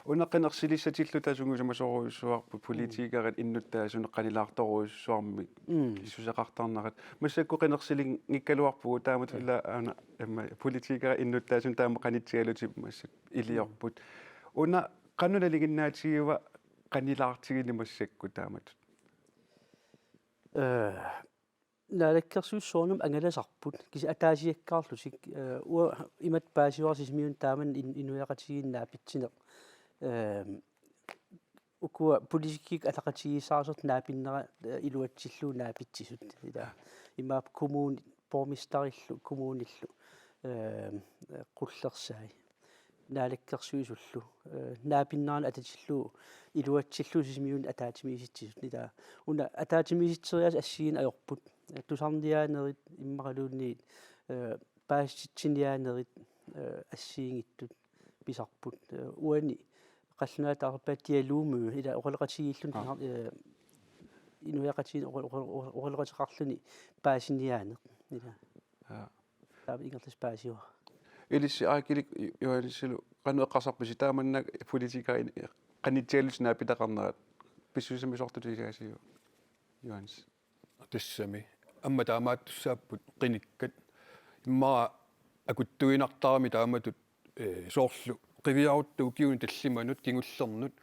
Una qinersilissatilluta sungiusimasorujussuarput politikerit innuttaasunut qanilaartorujussuarmik. Mm. Issuseqartarnerat. Massakkut qinersilinngikkaluarpugut taamatullu aana, aamma politikerit innuttaasunut taama qanitsigalutik massakkut iliorput. Una qanoq nalinginnaatigivaa qanilaartigineq massakkut taamatut? Eh, Naalakkersuisut soorunami angalasarput, kisianni ataasiakkaarlutik, eh, uanga imatut paasivara Sisimiuni taamanna in-, inuiaqatigiinnik naapitsineq. Eh, ukua politikkikkut ataqatigiissaartut naapinnera, eh, iluatsillugu naapitsisut. Ila imaappoq kommuni, borgmesterillu, kommunillu, eh, qullersai. Naalakkersuisullu, eh, naapinnerani atatillugu iluatsillugu Sisimiuni ataatsimiisitsisut. Ila una ataatsimiisitseriaaseq assigiinneq ajorput. Eh, tusarniaanerit immaqaluunniit, eh, paasititsiniaanerit, eh, assigiinngitsut pisarput. Eh, uani qallunaatut taasarpaat dialogimøde, ila oqaloqatigiilluni. Aap. Tusar-, eh, inuiaqatigiinni oqal-, oqal-, oqal-, oqaloqateqarluni paasiniaaneq. Ila. Aap. Taava ingerlasoq paasivara. Ilissi Aakilik Johansilu qanoq eqqarsarpisi taamannak politikerit qanitsigalutik naapitaqarnerat pissusissamisoortutut isigaasiuk Johans? Tassami. Aamma taamaattussaapput qinikkat. Immaqa akuttuinnartarami taamatut, eh, soorlu qiviarutta ukiuni tallimanut kingullernut.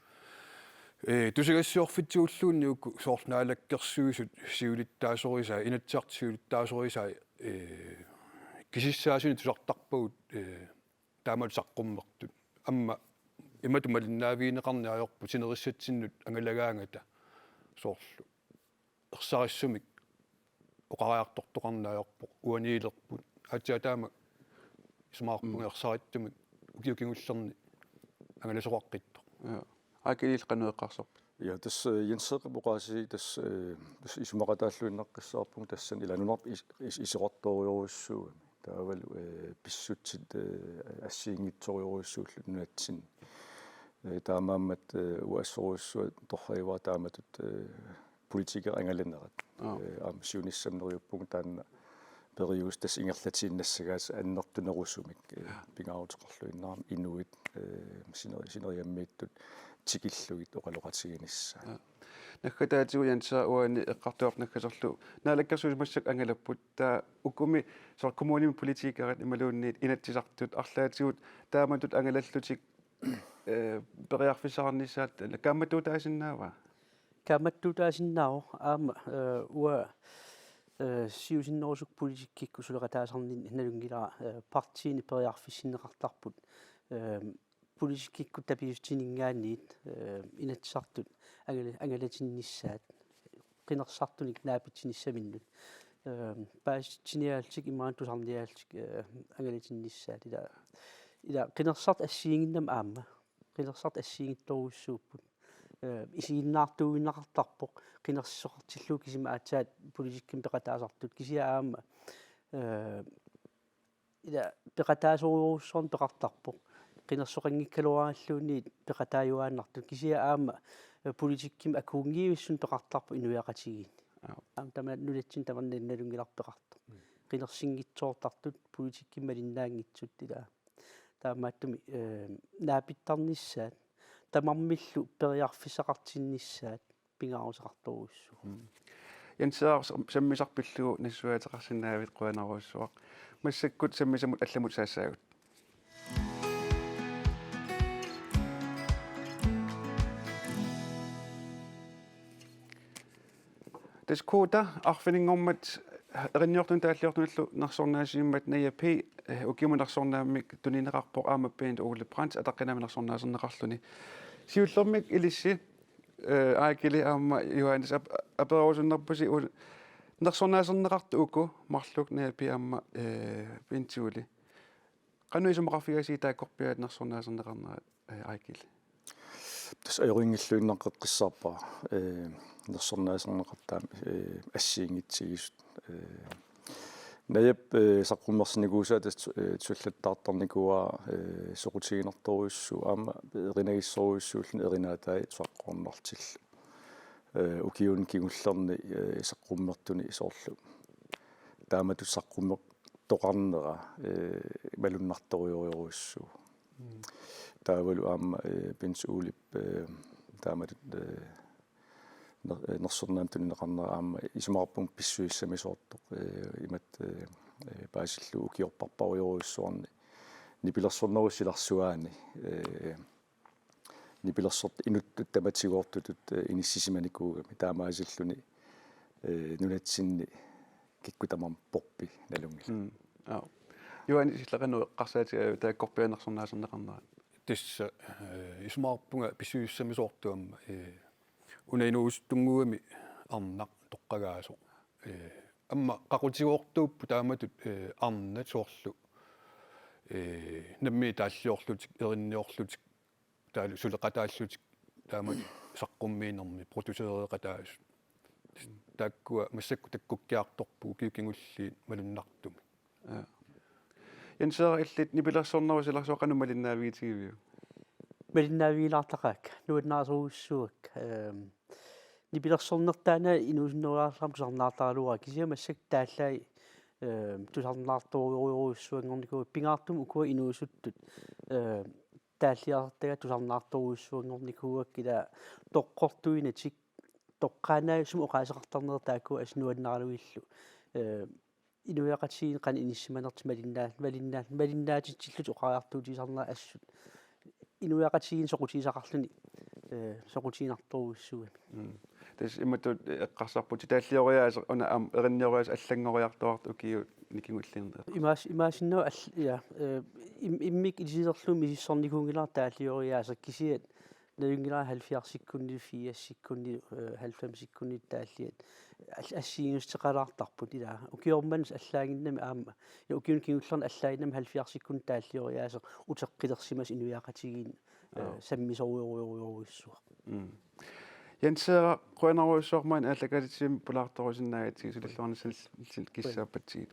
Eh, tusagassiorfitsigulluunniit uku soorlu Naalakkersuisut siulittaasorisaat, Inatsisartut siulittaasorisaat, eh, kisissaasunik tusartarpagut, eh, taamatut saqqummertut. Aamma imatut malinnaavigineqarneq ajorput sinerissatsinnut angalagaangata soorlu ersarissumik oqariartortoqarneq ajorpoq uaniilerput. Aatsaat taama isumaqarpunga. Mm. Ersarissumik ukiut kingullerni angalasoqaqqittoq. Ja. Aakilik qanoq eqqarsarpit? Ja, tassa, øh, Jens Heerup oqaasii tassa, øh, tassa isumaqataalluinnaqqissaarpunga tassani ila nunarput is-, is-, isorartorujorujussuugami. Taavalu, øh, pissutsit, øh, assigiinngitsorujorujussuullutik nunatsinni. Øh, taamaammat, øh, uanga assorujussuaq torragivara taamatut, øh, politikerit angalanerat. Aap. Øh, aamma siunissami neriuppunga taanna periuseq tassa ingerlatiinnassagaat annertunerusumik, øh, Ja. pingaaruteqarluinnarami inuit, øh, sineri-, sineriammiittut tikillugit oqaloqatiginissaat. Ja. Naggataatigut Jens uani eqqartugarput naggaserlu naalakkersuisut massakkut angalapput, taava ukumi soorlu kommunimi politikerit imaluunniit inatsisartut arlaatigut taamatut angalallutik, øh, periarfissaqarnissaat kaammattuutaasinnaava? Kaammattuutaasinnaavoq aamma, øh, uanga, øh, siusinnerusukkut politikkikkut suleqataasarninni nalunngilara, øh, partiini periarfissinneqartarput, øh, politikkikkut tapiissutininngaanniit, øh, inatsisartut angala-, angalatinnissaat qinersisartunik naapitsinissaminnut. Øh, paasitsiniaallutik imaluunniit tusarniaallutik, øh, angalatinnissaat ila, ila qinersisartut assigiinnginnamik aamma. Qinersisartut assigiinngitsorujussuupput. Øh, isiginnaartuuinnaqartarpoq qinersisoqartillugu kisima aatsaat politikkimi peqataasartut kisianni aamma, øh, ila peqataasorujussuarnik peqartarpoq. Qinersisoqanngikkaluarluunniit peqataajuaannartut kisianni aamma, øh, politikkimi akuunngivissunik peqartarpoq inuiaqatigiinni. Aap. Aamma tamaat nunatsinni tamanna nalunngilarput peqartoq. Mm. Qinersinngitsoortartut politikkimi malinnaanngitsut ila. Taamaattumik, øh, naapittarnissaat, tamarmillu periarfissaqartinnissaat pingaaruteqartorujussuuvoq. Mm. Jens Heerup sam-, sammisaq pillugu nassuiaateqarsinnaagavit qujanarujussuaq. Massakkut sammisamut allamut saassaagut. Tassa Koda arfininngormat erinniortuni taalliortunillu nersornaasimmat Naja P, øh, ukiumut nersornaammik tunineqarpoq aamma Bent Ole Brandt ataqqinaammik nersornaaserneqarluni. Siullermik ilissi, øh, Eigil aamma Johannes ap-, apererusunnerpusi u-, nersornaaserneqartut uku marluk Naja P aamma, øh, Bent Ole. Qanoq isumaqarfigaasiuk taakkorpiaat nersornaaserneqarnerat, øh, Eigil? Tassa ajorinngilluinnaqqeqqissaarpara, øh, nersornaaserneqartut aamma, øh, assigiinngitsuusut. Øh, Najap, øh, saqqummersinnikuusaa tassa, øh, tusallattaartarnikuuaa, øh, soqutiginartorujussuuvoq aamma erinagissorujussuulluni erinaatai tusarquarnartillu. Øh, ukiuni kingullerni, øh, saqqummertuni soorlu taamatut saqqummertoqarnera, øh, malunnartorujorujussuuvoq. Mm. Taavalu aamma, øh, Bent Olep, øh, taamatut, øh, ner-, øh, nersornaammik tunineqarnera aamma isumaqarpunga pissusissamisoortoq, øh, imatut, øh, øh, paasillugu ukiorparparujorujussuarni nipilersornerup silarsuaani, øh, nipilersortut inuttut tamatigoortutut, øh, inissisimanikuugami taamaasilluni, øh, nunatsinni kikkut tamarmik porpit nalunngilaat. Mm. Aap. Johannes, illit qanoq eqqarsaatigaajuk taakkorpiaat nersornaaserneqarnerat? Tassa, øh, isumaqarpunga pissusissamisoortoq aamma, øh, una inuusuttunnguugami arnaq toqqagaasoq. Øh, aamma qaqutigoortuupput taamatut, øh, arnat soorlu, øh, nammineq taalliorlutik, erinniorlutik, taavalu suleqataallutik taamatut saqqummiinermi producereqataasut. Taakkua massakkut takkukkiartorput ukiut kingulliit malunnartumik. Ja. Jens Heerup, illit nipilersornerup silarsuaq qanoq malinnaavigitigiviuk? Malinnaavigilaartaqaakka, nuannarisorujussuuakka. Øhm, nipilersornertaa inuusunnerulaartarama tusarnaartaraluarpara kisianni massakkut taallaat, øhm, tusarnaartorujorujussuanngornikuuakka pingaartumik ukua inuusuttut, øhm, taalliartagaat tusarnaartorujussuanngornikuuakka ila toqqortuinatik toqqaannartumik oqaaseqartarnerat taakku assut nuannaralugillu. Øhm, inuiaqatigiinni qanoq inissisimanertik malinnaa-, malinnaa-, malinnaatitsillutik oqariartuutigisarnerat assut inuiaqatigiinni soqutigisaqarluni, øh, soqutiginartorujussuugami. Mm. Tassa imatut eqqarsarputit taallioriaaseq una aamma erinnioriaaseq allanngoriartuartoq ukiuni kingullerni. Imaas-, imaassinnaavoq all-, ja, øh, im-, immikkut ilisilerlugu misissornikuunngilara taallioriaaseq kisianni nalunngilara halvfjerdsikkunnilu firsikkunnilu, øh, halvfemsikkunnilu taalliat. Al-, assigiinngitsuuteqalaartarput ila. Ukioq manna allaanngimmat aamma. Ja ukiuni kingullerni allaanngimmat halvfjerdsikkunnilu taallioriaaseq uteqqilersimasoq inuiaqatigiinni, øh, Joo. sammisorujorujorujussuaq. Mm. Jenseeraq, qujanarujussuaq maani aallakaatitsivimmi pulaartorusinnaagatsigit, sulilluarnissanillit kissaappatsigit.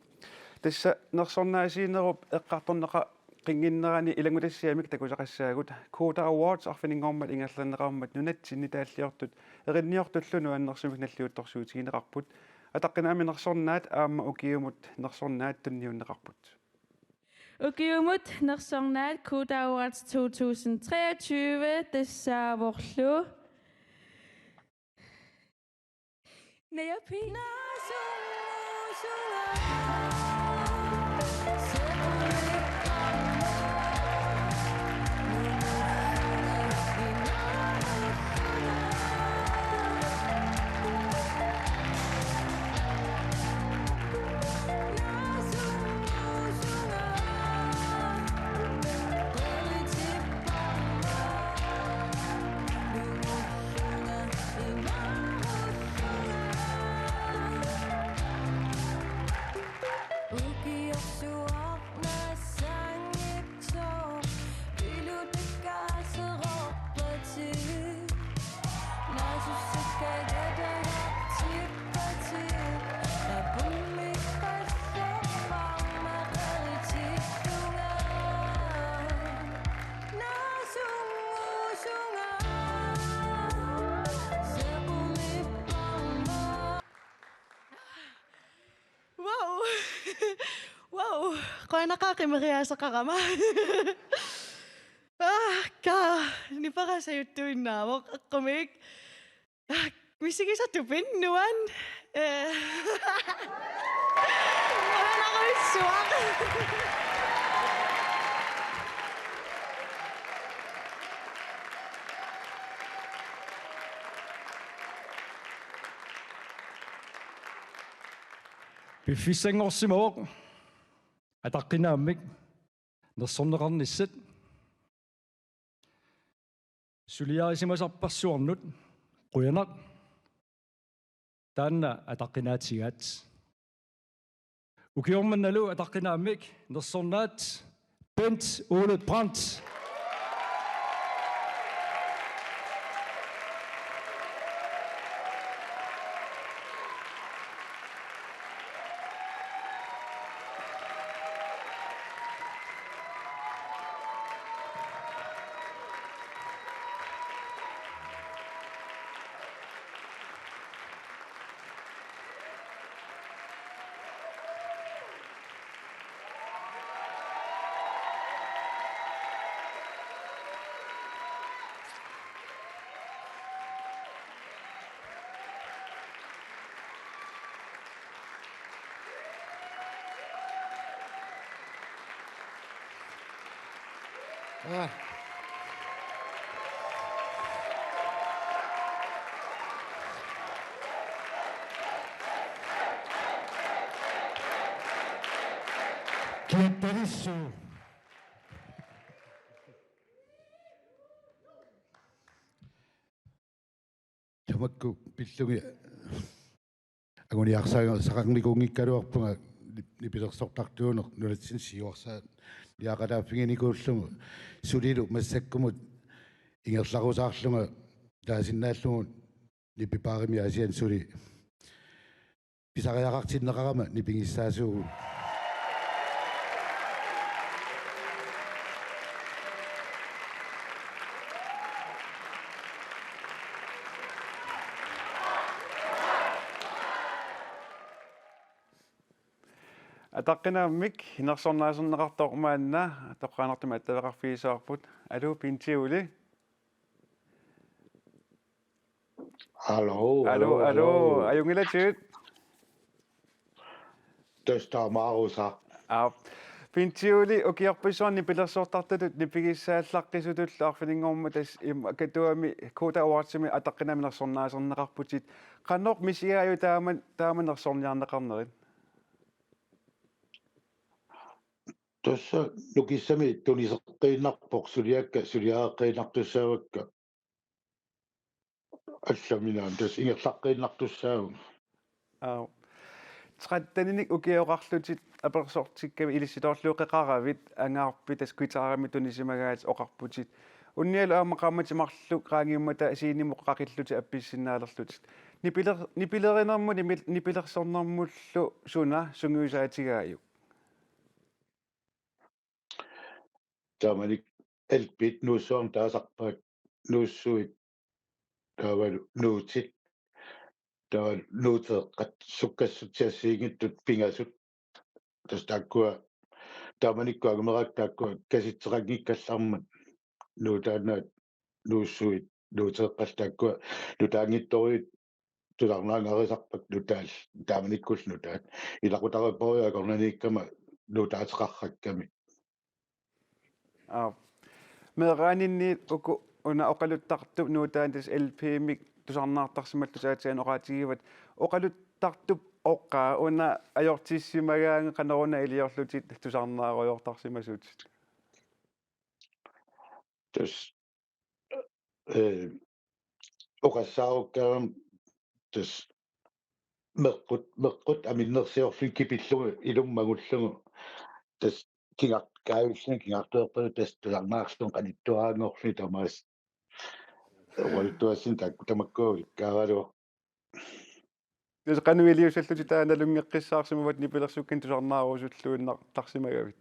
Tassa nersornaasiinerup eqqartorneqaqinnginnerani ilanngutassiamik takusaqassaagut. Koda Awards arfininngormat ingerlanneqarmat nunatsinni taalliortut erinniortullu nuannersumik nalliuttorsiutigineqarput. Ataqqinaammik nersornaat aamma ukiumut nersornaat tunniunneqarput. Ukiumut nersornaat Koda Awards to tusind treogtyve tassaavorlu Naja P. Wow. Wow. Qujanaqaaq qimeriaaseqarama. Ah, ka. Niperaq sajuttuinnaavoq. Eqqumiik. Ah, misigisaq tupinnguaq. Eh. Qujanarujussuaq. Piffissanngorsimavoq ataqqinaammik nersorneqarnissat. Suliarisimasarparsuarnut qujanaq. Taanna ataqqinaatigaat. Ukioq mannalu ataqqinaammik nersornaat Bent Ole Brandt. Kiattarissuaq. Tamakku pillugit anguniarsarnikuunngikkaluarpunga nip-, nipilersortartuuneq nunatsinni siuarsaaniaqataaffiginikuullugu sulilu massakkumut ingerlarusaarlunga taasinnaallugu nipipaarimi Aasianni suli pisariaqartinneqarama nipigissaasuugut. Ataqqinaammik nersornaaserneqartoq maanna toqqaannartumik attaveqarfigissavarput. Aluu, Pinti Ole. Aluu, aluu, aluu, aluu. Ajunngilaq. Tassa taamaarusaq. Aap. Pinti Ole, ukiorpassuarni nipilersortartutut nipigissaallaqqisutullu arfininngormat tassa imm-, Katuami Koda Awardsimi ataqqinaammik nersornaaserneqarputit. Qanoq misigaajuk taama, taama nersorniarneqarnerit? Tassa nukissami tuniseqqiinnarpoq, suliakka suliareqqiinnartussaavakka. Allaminaana tassa ingerlaqqiinnartussaavugut. Aap. Tretteninik ukioqarlutit apersortikkavit, ilissi toorluuqeqaravit, angaarpit tassa guitarimik tunisimagaatit oqarputit. Unnialu aamma qaammatit marluk qaangiummata scenemut qaqillutit appissinnaalerlutit. Nipiler-, nipilerinermut nipil-, nipilersornermullu suna sungiusaatigaajuk? Taamani L P-t Nuussuarmi taasarpaat, Nuussuit, taavalu Nuutit, taavalu Nuuteeqqat, sukkassutsip assigiinngitsut pingasut. Tassa taakkua taamanikkut angumerakkit taakkua kasitseqanngikkallarmat nutaannaat Nuussuit, Nuuteeqqat taakkua nutaanngitsorujuit tusarnaagarisarpakka nutaat, taamanikkullu nutaat. Ilaqutariipparujuit akornanniikkama nutaateqarrakkami. Aap. Meeraaninni uku una oqaluttartup nutaani tassa L P-mik tusarnaartarsimallutit aatsaat oqaatigivat. Oqaluttartup oqaa una ajortissimagaangat qanoruna iliorlutit tusarnaarujoortarsimasutit? Tassa, eh, oqassaarukkaangama tassa meqqut, meqqut aminnersiorlugit kipillugu ilumut mangullugu. Tassa kingar-, kaavilluni kingartuerpaluk tassa tusarnaarlugu qanittuaraanngorluni tamaasa. Oqaluttuassani taakku tamakkua ulikkaaraluarput. Tassa qanoq iliussallutit taava nalunngeqqissaarsimavat nipilersukkanik tusarnaarusulluinnartarsimagavit?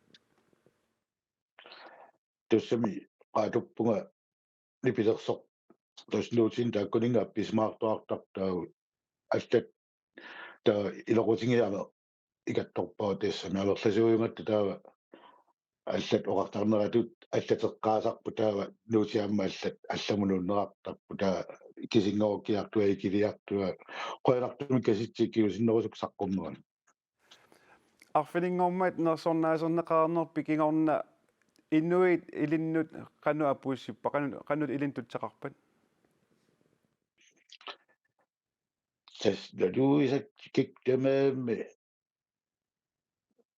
Tassami qaatuppunga nipilersoq tassa Nuutinik taakkuninnga appisimaartuartartaagut. Allat taava iloqutigiit aamma ikattorpagut tassami amerlasuujugatta taava allat oqartarneratut allateqqaasarput taava Nuutit aamma allat allamut nuunnerartarput taava kisinngorukkiartua ikiliartua qujanartumik kasitsit kingusinnerusukkut saqqummerami. Arfininngormat nersornaaserneqarnerpit kingorna inuit ilinnut qanoq apuussippat, qanoq, qanoq ilinnut tutsaqarpat? Tassa naluisa kikkut tamarmik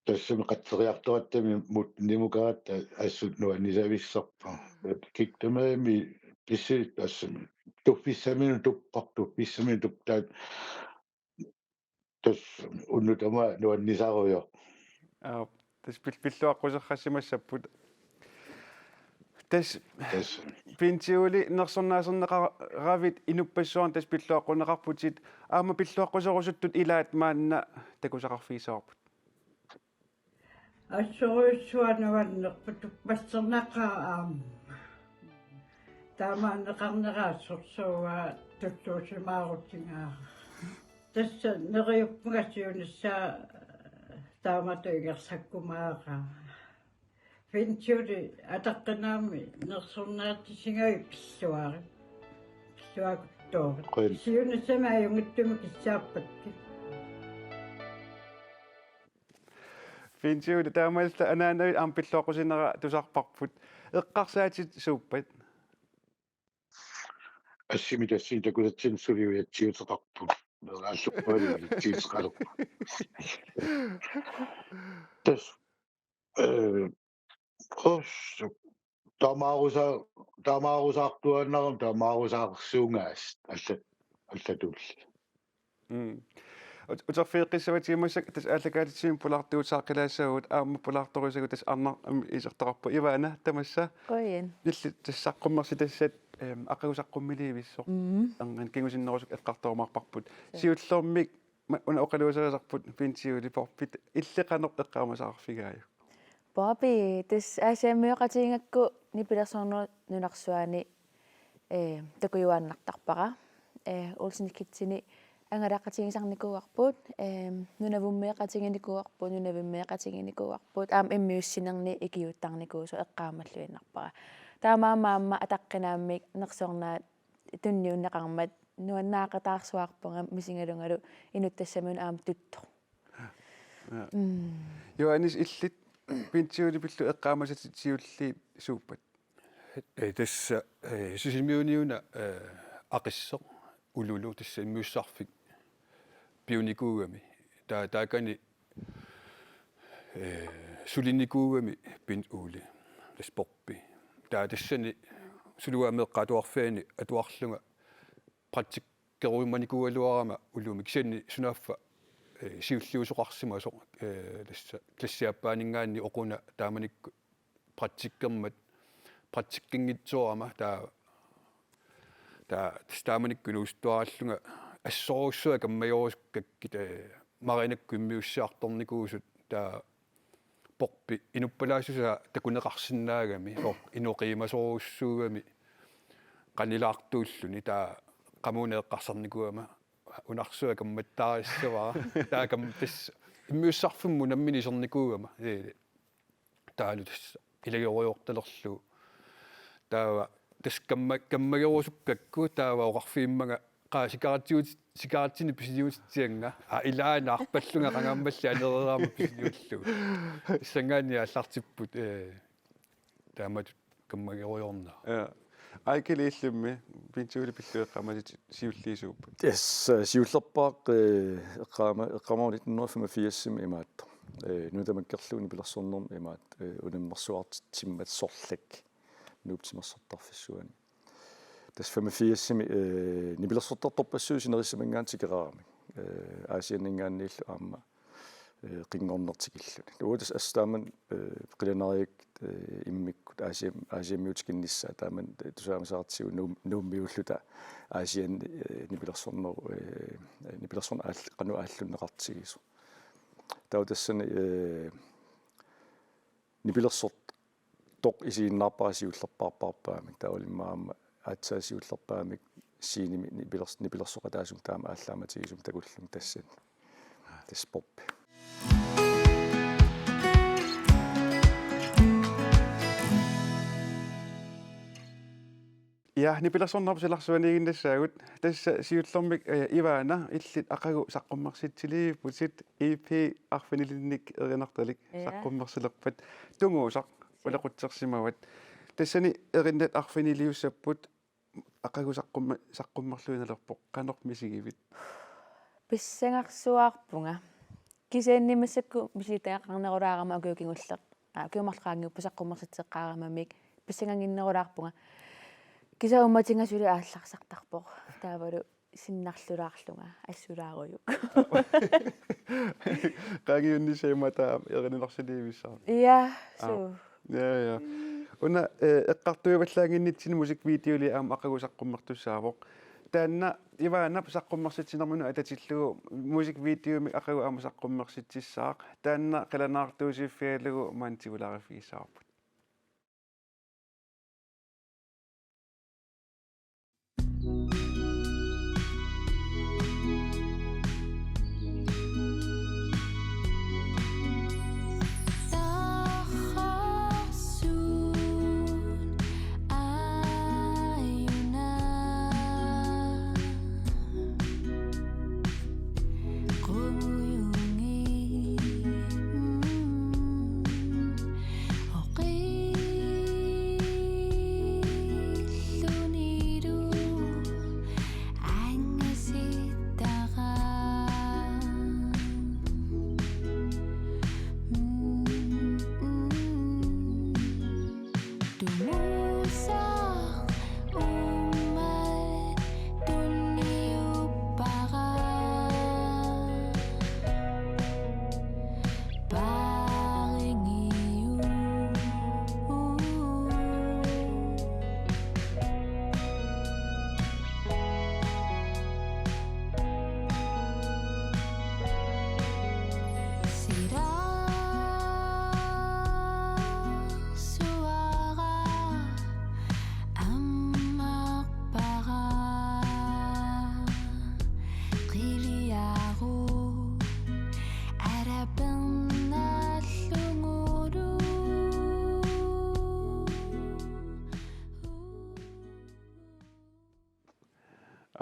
tassami qatseriartorattami mut-, nimukaratta assut nuannisavissarput. Kikkut tamarmik pissuit tassami tuffissaminut tuppoq, tuffissaminut tuptaat. Tassa unnuk tamaat nuannisarujoq. Aap, tassa pil-, pilluaqquserrassimassapput. Tassa Tassa. Pintiuli nersornaaserneqaravit inuppassuarnut tassa pilluaqquneqarputit, aamma pilluaqquserusuttut ilaat maanna takusaqarfigissavarput. Assorujussuaq nuannerpoq, tuppasserneqaaq aamma. Taamaanneqarnera assorsuaq tulluusimaarutigaara. Tassa neriuppunga siunissaa taamatut ingersakkumaarpara. Pintiuli ataqqinaammik nersornaatigigami pilluarit. Pilluakkuttoorput. Qujan. Siunissami ajunngitsumik kissaappakkit. Pintiuli, taamaalillutit anaanavit aamma pilluaqqusinera tusarparput. Eqqarsaatit suuppat? Assimi tassani takusatsinnut suli ujatsiuteqarput. Meeraalluarput ujatsiuteqalerput. Tassa, eh, qos-, taamaarusa-, taamaarusaartuaannarami, taamaarusaarsuugaasat allat, allatulli. Mm. Ut-, uterfigeqqissavatsigut massakkut tassa aallakaatitsivimmi pulaartugut saaqqilaassavugut, aamma pulaartorisagut tassa arnaq, am, isertoqarpoq Ivana tamassa. Qujan. Illit tassa saqqummersitassat, em, aqagu saqqummiliivissoq. Mm. Erniinnaq kingusinnerusukkut eqqartorumaarparput. Suu. Siullermik ma-, una oqaluuserisarput Pintiuli Poppit, illit qanoq eqqaamasaarfigaajuk? Poppi, tassa Aasiammioqatigiigakku nipilersornerup nunarsuani, eh, takujuaannartarpara. Eh, Olsen Kidsini angalaqatigisarnikuuarput, eh, nunavummeeqatiginikuuarput, nunavummeeqatiginikuuarput, aamma immiussinerni ikiuuttarnikuusoq eqqaamalluinnarpara. Taamaammat aamma ataqqinaammik nersornaat tunniunneqarmat nuannaaqataarsuarpunga misigalungalu inuttassaminut aamma tuttoq. Ja. Mm. Johannes, illit Pintiuli pillugu eqqaamasatit siulliit suuppat? Eh, tassa, eh, Sisimiuniuna, eh, Aqisseq Ululu tassa immiussisarfik piunikuugami. Ta-, taakani, eh, sulinikuugami Pin Ole, tassa Poppi. Taava tassani Suluaat meeqqat atuarfianni atuarlunga praktikkerujumanikuugaluarama ulumi, kisianni sunaaffa, eh, siulliusoqarsimasoq, eh, tassa klassiaappaaninngaanniit oquna taamanikkut praktikkermat praktikkinngitsoorama taava, taava tassa taamanikkut inuusuttuarallunga assorujussuaq kammagerusukkakkit, eh, Marinakkut immiussiartornikuusut taava Porpi inuppalaassusaa takuneqarsinnaagami, soorlu inuk qiimasorujussuugami qanilaartuulluni, taava qamuuna eqqarsarnikuugama: Unarsuaq kammattaarissavara. Taava kam-, tassa immiussarfimmut nammineq isernikuugama. Ee, taavalu tassa ilagerujoortalerlugu. Taava tassa kamma-, kammagerusukkakku taava oqarfigimmanga: Qaa, sikaratsigut-, sikaratsinik pisiniutitsianga. Aa, ilaana arpallunga qangaammalli anereeraangama pisiniullugu. Tassanngaanniit aallartipput, ee, taamatut kammagerujoornera. Ja. Eigil, illimmi Pintuuli pillugu eqqaamatit siulliisuupput? Yes, eh, siullerpaaq, eh, eqqaama-, eqqaamavara nitten hundrede femogfirsimi imaattoq. Eh, nuna tamakkerlugu nipilersornermi imaattoq, eh, unammersuartitsimmat sorlak Nuup timersortarfissuani. Tassa femogfirsimi, eh, nipilersortartorpassuit sinerissaminngaanniit tikeraarami. Eh, Aasianninngaanniillu aamma, eh, qinngorneq tikilluni. Uagut tassa assut taamani, eh, qilanaarigakkit, eh, immikkut Aasiam-, Aasiammiut tikinnissaat, taamani, eh, tusaamasaartigu Nuum-, Nuummiulluta Aasianni, eh, nipilersornerup, eh, nipilersorneq aall-, qanoq aallunneqartigisoq. Taava tassani, eh, nipilersortoq isiginnaarpara siullerpaarpaamik, taavalu immaqa aamma aatsaat siullerpaamik scenemi nipilers-, nipilersoqataasumik taama aallaamatigisumik takullunga tassani. Tassa Porpi. Ja, nipilersornerup silarsuaniiginnassaagut. Tassa siullermik, eh, Ivana, illit aqagu saqqummersitsiliivipputit, E P arfinilinnik erinartalik, ja, saqqummersilerpat Tunguusaq, suu, uleqqutsersimavat. Tassani erinnat arfiniliussapput, aqagu saqqumma-, saqqummerluinnalerpoq. Qanoq misigivit? Pissangarsuaarpunga. Kisianni massakkut misilittagaqarnerulaarama ukiut kingulleq. Aa, ukiut marluk qaangiupput saqqummersitseqqaaramamik. Pissangannginnerulaarpunga. Kisianni uummatiga suli aallarsartarpoq. Taavalu sinnarlulaarlunga assulaarujuk. Qaangiunnissaa imaattoq erinilersiliivissara. Ja, aap, suu. Ja, ja. Mm. Una, eh, eqqartuivallaannginnitsinni musikvideoli aamma aqagu saqqummertussaavoq. Taanna Ivanap saqqummersitsinerminut atatillugu musikvideomik aqagu aamma saqqummersitsissaaq. Taanna qilanaartuusiiffigalugu maani tigulaariffigissavarput.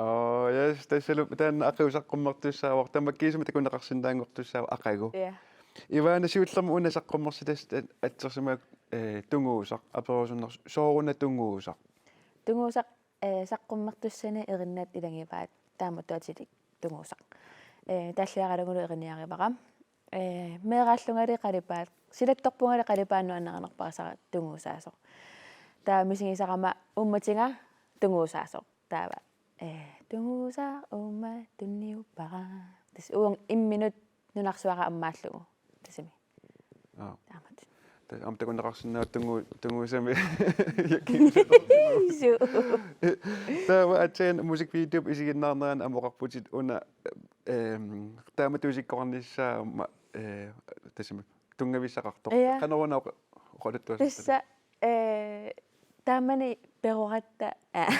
Oh, yes, tassalu taanna aqagu saqqummertussaavoq, tamakkiisumik takuneqarsinnaanngortussaavoq aqagu. Ja. Ivana, siullermik una saqqummersitat at-, atsersimagakku, eh, Tunguusaq, aperusunnersoq sooruna Tunguusaq? Tunguusaq, eh, saqqummertussani erinnat ilagivaat, taamatut atilik Tunguusaq. Eh, taalliaralugulu eriniarivara. Eh, meeraallungali qalipaat, silattorpungali qalipaannut annerunerparisara Tunguusaasoq. Taava misigisarama uummatiga Tunguusaasoq. Taava, eh, Tunguusaq uuma tunniuppara. Tassa uunga imminut nunarsuaq ammaallugu. Tassami. Aap. Taamatut. Tassa aamma takuneqarsinnaavoq tungu-, tunguusami. Taava aatsaat musikvideop isiginnaarnerani aamma oqarputit una, ehm, taamatut isikkoqarnissaa aamma, eh, tassami tunngavissaqartoq. Ja. Qanoruna oqa-, oqaluttuasarpit? Tassa, eh, taamani peroratta, aa.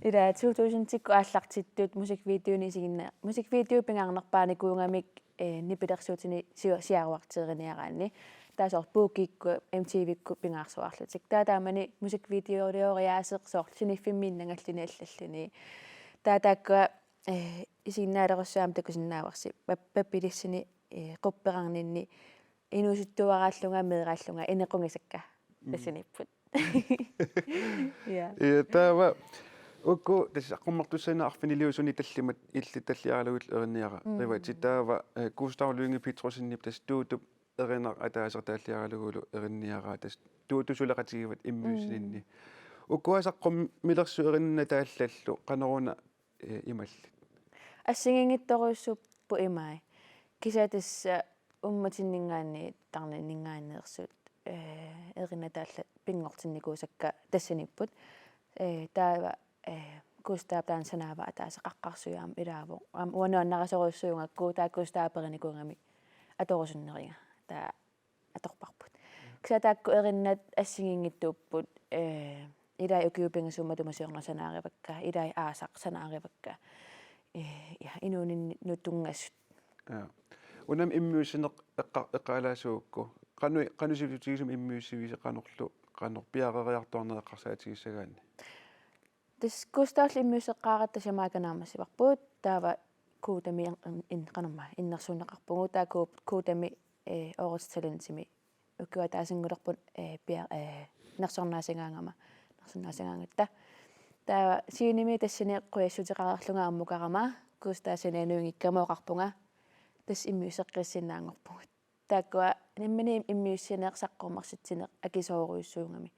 Ila to tusindikkut aallartittut musikvideonik isiginna-, musikvideo pingaarnerpaanikuugamik, eh, nipilersuutini siu-, siaruarteeriniaraanni. Taava soorlu Puukikkut M T V-kkut pingaarsuarlutik. Taava taamani musikvideolioriaaseq soorlu siniffimmiinnangalluni allalluni. Taava taakkua, eh, isiginnaalerussua aamma takusinnaavarsi. Pap-, pappilissini, eh, qupperarninni inuusuttuaraallunga meeraallunga inequgisakka. Mm. Tassaniipput. Ja. Ja, taava uku tassa saqqummertussanit arfiniliusuni tallimat illit talliaralugit erinniara. Mm. Rivatit taava, eh, Gustav Lynge Petrussenip tassa Tuutup erinaq ataaseq taalliaralugulu erinniara tassa Tuutut suleqatigivat immiussininni. Mm. Ukua saqqummilersut erinnat taallallu qanoruna, eh, imallit? Assigiinngitsorujussuupput imai. Kisianni tassa uummatinninngaanniit tarninninngaanneersut, eh, erinnat taallat pinngortinnikuusakka tassaniipput. Eh, taava, eh, Gustav taanna sanaava ataaseq qaqqarsujaam ilaavoq. Aamma uanga nuannarisorujussuugakku taava Gustav aperinikuugami atorusunneriga. Taava atorparput. Kisianni taakku erinnat assigiinngitsuupput, eh, ilai ukiut pingasut matuma siorna sanaarivakka, ilai aasaq sanaarivakka. Eh, ja, inuuninnut tungasut. Ja. Unami immiussineq eqqa-, eqqaalaassuugukku. Qanoq, qanoq sivisutigisuumik immiussivisi qanorlu, qanoq piareeriartuarneq eqqarsaatigissagaanni? Tassa Gustavip immiusseqqaaratta Jamaica naammassivarput, taava Gudami in-, in-, qanormaa, innersuunneqarpugut, taava Gu-, Gudami, eh, Årets Talentimi ukioq ataasinngulerput, eh, pia-, eh, nersornaasagaangama, nersornaasagaangatta. Taava siunimi tassani qujassuteqareerlunga ammukarama, Gustav scenenuinngikkama oqarpunga, tassa immiusseqqissinnaanngorpugut. Taakkua nammineq immiussineq saqqummersitsineq akisoorujussuugami.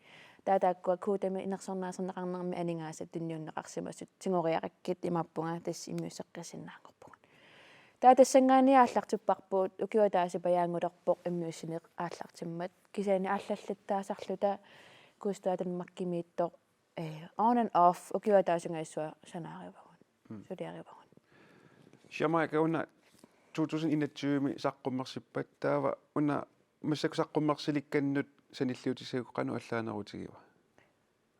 Taava taakkua Gudami nersornaaserneqarnermi aningaasat tunniunneqarsimasut tigoriarakkit imaappunga tassa immiusseqqissinnaanngorpugut. Taava tassanngaanniit aallartipparput ukioq ataaseq pajaanngulerpoq immiussineq aallartimmat. Kisianni aallallattaasarluta Gustav Danmarkimiittoq, eh, on and off, ukioq ataasingajassua sanaarivagut. Mm. Suliarivagut. Jamaica una to tusind enogtyve-mi saqqummersippat, taava una massakkut saqqummersilikkannut sanilliutissagikkukku qanoq allaanerutigiva?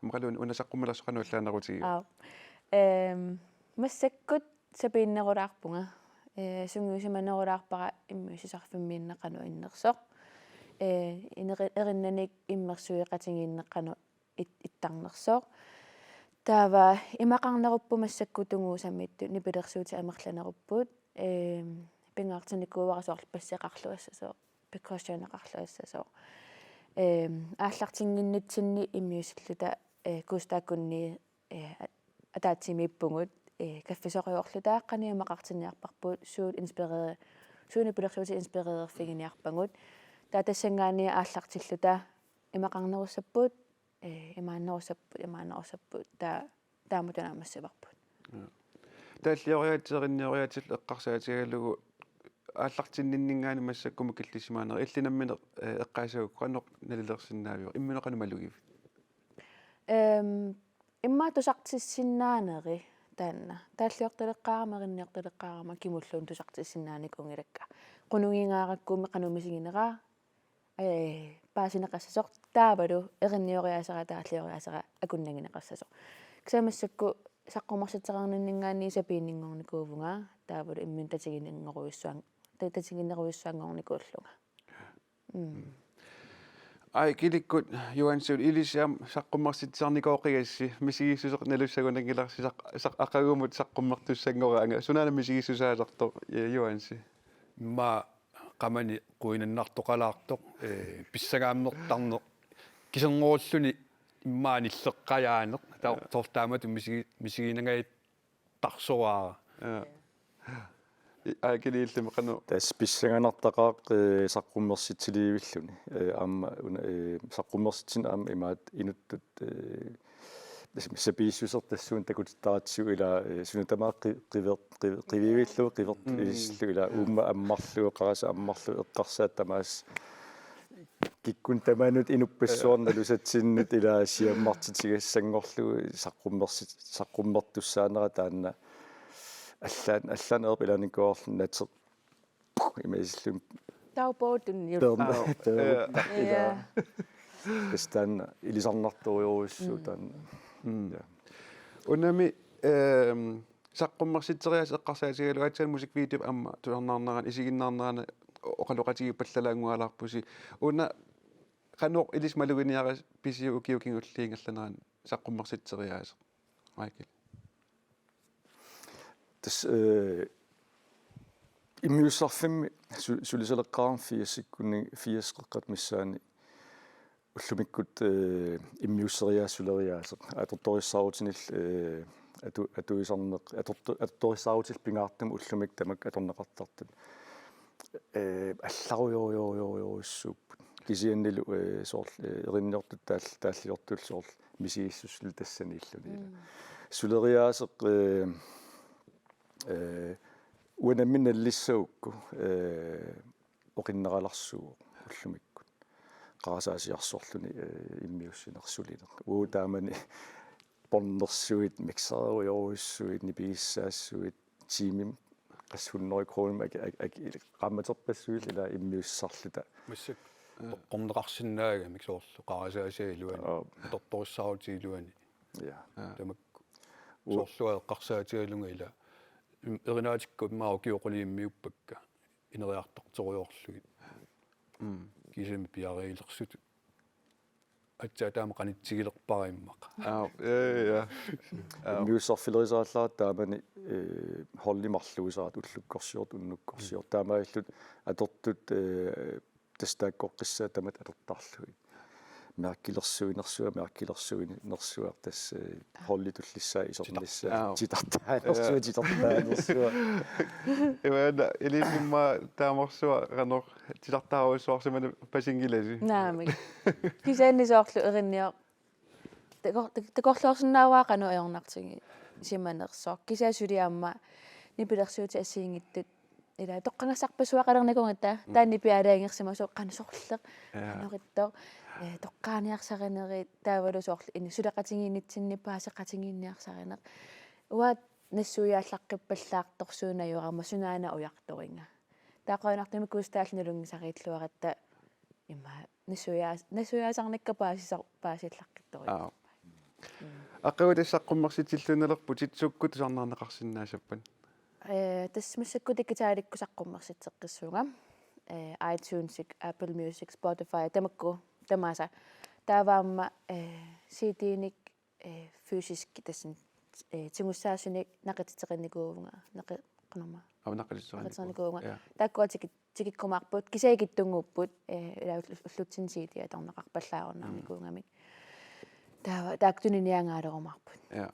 Aamma qanoq una saqqummilersoq qanoq allaanerutigiva? Aap. Ehm, massakkut sapiinnerulaarpunga. Eh, sungiusimanerulaarpara immiussisarfimmiinnaq qanoq innersoq. Eh, ineri-, erinnanik immersueqatigiinneq qanoq it-, ittarnersoq. Taava imaqarnerupput massakkut tunguusamiittut nipilersuutit amerlanerupput, ehm, pingaartinnikuuara soorlu basseqarluassasoq, percussioneqarluassasoq. Ehm, aallartinnginnitsinni immiussilluta, eh, Gustav Kunnii, eh, a-, ataatsimiippugut, eh, kaffisorujoorluta qanoq imaqartinniarparput, suut inspirere-, suut nipilersuutit inspirererfiginiarpagut. Taava tassanngaanniit aallartilluta imaqarnerussapput, eh, imaannerussapput, imaannerussapput, taa-, taamatut naammassivarput. Ja. Taallioriaatsit erinnioriaatsillu eqqarsaatigalugu aallartinninninngaanniit massakkut mikillissimanerit illit nammineq, eh, eqqaasagukku qanoq nalilersinnaaviuk? Imminut qanoq malugivit? Ehm, immaqa tusartissinnaaneri taanna. Taalliortaleqqaarama, erinniortaleqqaarama kimulluunniit tusartissinnaanikuunngilakka. Qunugigaarakkuummi qanoq misiginera, eh, paasineqassasoq taavalu erinnioriaasera taallioriaasera akunnagineqassasoq. Kisianni massakkut saqqummersitseqarninninngaanniit sapiinninngornikuuvunga taavalu imminut tatiginninngorujussuan-, ta-, tatiginnerujussuanngornikuullunga. Mm. Ai, kilikkut Johansi, ilissi aamma saqqummersitsisarnikooqigassi, misigissuseq nalussagunanngilarsi saq-, saq-, aqagumut saqqummertussanngoraanga. Sunaana misigissusaasartoq, eh, Johansi? Immaqa qamani quinannartoqalaartoq, eh, pissangaammertarneq. Kiserngorulluni immaqa nilleqqajaaneq. Ta-, Ja. Soorlu taamatut misigi-, misiginangajattarsoraara. Ja. I-, Aakili, illimmi qanoq? Tassa pissanganartaqaaq, eh, saqqummersitsilivilluni. Eh, aamma una, eh, saqqummersitsineq aamma imaattoq inuttut, eh, tassa sapiissusertassuunik takutittaratsigu ilaa, eh, suna tamaat qi-, qiver-, qiver-, qivivillugu, qiver-, Mm. isillugu ilaa, Ja. uumma ammarlugu, qarasaq ammarlugu, eqqarsaat tamaasa Kikkunnut tamanut inuppassuarnut alusatsinnut ilaa siammartitigassanngorlugu saqqummersit-, saqqummertussaanera taanna allaan, allaan eqqup ilaanikuarlu nater imaasilluni Taupootun jul. Peerna-, Aa, peerna-, ja. Ilaa. Tassa taanna ilisarnartorujussuuvoq taanna. Mm. Ja. Unami, ehm, saqqummersitseriaaseq eqqarsaatigalugu aatsaat musikvideop aamma tusarnaarnerani, isiginnaarnerani oqaloqatigiippallalaanngualaarpusi. Una qanoq ilissi maluginiarisi pisiat ukiut kingulliit ingerlaneranni saqqummersitseriaaseq? Michael. Tassa, eh, immiussisarfimmi su-, sulisaleqqaarami firsikkunni, firsit qeqqata missaani ullumikkut, eh, immiusseriaaseq suleriaaseq. Atortorissaarutinillu, eh, atu-, atuisarneq, atorto-, atortorissaarutillu pingaartumik ullumikkut tamakku atorneqartartut. Eh, allarujorujorujorujussuupput. Kisiannili, eh, soorlu, eh, erinniortut taal-, taalliortullu soorlu misigissusilu tassaniilluni. Mm. Suleriaaseq, eh, eh, uanga nammineq nalissagukku, eh, oqinneralarsuuvoq ullumikkut. Qarasaasiarsorluni, eh, immiussineq sulineq. Uagut taamani pornersuit, mixererujorujussuit, nipigissaassuit, tiimimut qassit hundrede kroner aki-, aki-, aki-, qaammaterpassuillu ilaa immiussisarluta. Massakkut. Ja. Toqqorneqarsinnaagamik soorlu qarasaasiat iluanni. Aa. Atortorissaarutit iluanni. Ja. Ja. Tamakku. U- Soorlu eqqarsaatigalunga ilaa. Im-, erinaatikka immaqa ukiut qulini immiuppakka. Ineriartortorujoorlugit. Mm. Kiisami piareersimasutut. Aatsaat taama qanitsigilerpara immaqa. Aa, ja, ja, ja. Aa. Immiussisarfilerisaallaratta taamani, eh, holdit marluusaratta ullukkorsiortut, unnukkorsiortut. Taamaalillutik atortut, eh, tassa taakkoqqissaat tamatta atortarlugit. Mærkilersuinersua, mærkilersuinersua tassa, eh, holdit tullissaat isernissaat. Titartaa. Titartaanersua, ja, titartaanersua. Imaanna ilisimma taamarsuaq qanoq titartaarujussuarsimaneq pasinngilasi. Naamik. Kisianni soorlu erinioq. Takor-, tak-, takorloorsinnaavara qanoq ajornartigisimanersoq. Kisianni suli aamma nipilersuutit assigiinngitsut. Ilaa toqqagassarpassuaqalernikuugatta. Mm. Taanna nipiaalaanngersimasoq qanoq sorleq. Ja. Qanoq ittoq. Eh, toqqaaniarsarinerit taavalu soorlu ini suleqatigiinnitsinni paaseqatigiinniarsarineq. Uanga nassuiaallaqqippalaartorsuuvoq aamma sunaana ujartoriga. Taava qujanartumik kuusitaallu nalunngisariilluaratta immaqa nassuiaas-, nassuiaasarnikka paasisar-, paasillaqqittorujuuvoq. Aa. Mm. Aqagu tassa saqqummersitsilluinnalerputit, sukkut tusarnaarneqarsinnaassappat? Eh, tassa massakkut digitalikkut saqqummersitseqqissuunga. Eh, iTunes, Apple Music, Spotify, tamakku tamaasa. Taava aamma, eh, C D-nik eh, fysisk tassani, eh, tigussaasunik naqititeqqinnikuuvunga, naqi-, qanormaa. Aa, naqititeqqinnikuuvunga. Naqititeqqinnikuuvunga. Ja. Taakkua tiki-, tikikkumaarput, kisianni ikittunnguupput, eh, ilaa ull-, ullutsinni C D atorneqarpallaarunnaarnikuugamik. Ja. Taava, taakku tuniniaanngaalerumaarput. Ja.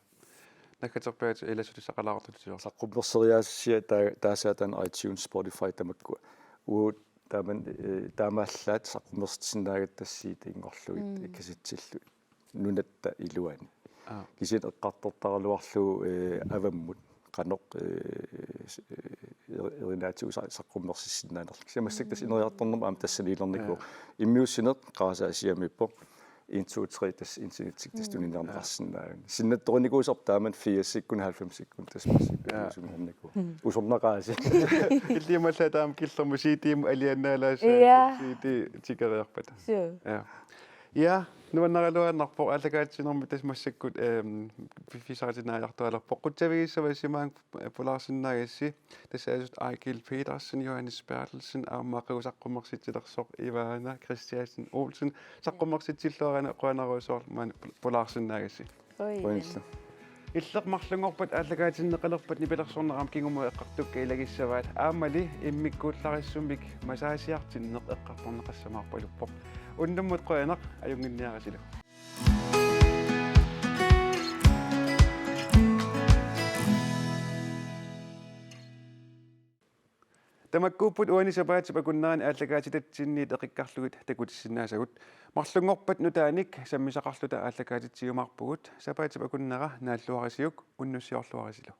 Naggaterpiaat ilaa sulissaqalaartut sio. Saqqummerseriaasia taa-, taasaatan iTunes, Spotify tamakkua. Uagut taaman, eh, taamaallaat saqqummersitsisinnaagatta C D-nngorlugit. Mm. Kassitsillugit. Nunatta iluani. Aa. Kisianni eqqartortaraluarlugu, eh, avammut qanoq, eh, s-, eh, er-, erinaatigut sa-, saqqummersissinnaanerlugu. Kisianni massakkut tassa ineriartornermut aamma tassaniilernikuuvoq. Ja. Immiussineq qarasaasiamiippoq. En, to, tre tassa internettikkut tassa tuniniarneqarsinnaagami. Sinnattorinikuusarput taamani firsikkut halvfemsikkut tassa massakkut. Ja. Usunngornikuuvoq. Mm. Usornaqaasi. Illimallaat taama killormut C D-mut aliannaalaassaaq. Ja. C D tikeriarpata. Suu. Ja. Ja, nuannaraluaannarpoq aallakaatitsinermi tassa massakkut, ehm, piffissaqartinnaajortualerpoq. Qutsavigissavat simaang pulaarsinnaagassi. Tassa assut Eigil Petersen, Johannes Berthelsen, aamma aqagu saqqummersitsilersoq Ivana Christiansen Olsen. Saqqummersitsilluarina qujanarujussuaq maani pul-, pulaarsinnaagassi. Oi. Qujanarlu. Illit marlunngorpat aallakaatinneqalerpat nipilersorneq aamma kingumut eqqartukkat ilagissavaat. Aammali immikkuullarissumik massaasiartinneq eqqartorneqassamaarpaluppoq. Unnummut qujanaq, ajunnginniarisilu. Tamakkuupput uani sapaatip akunnerani aallakaatitatsinniit eqikkarlugit takutissinnaasagut. Marlunngorpat nutaanik sammisaqarluta aallakaatitsiumaarpugut. Sapaatip akunnera naalluarisiuk, unnussiorluarisilu.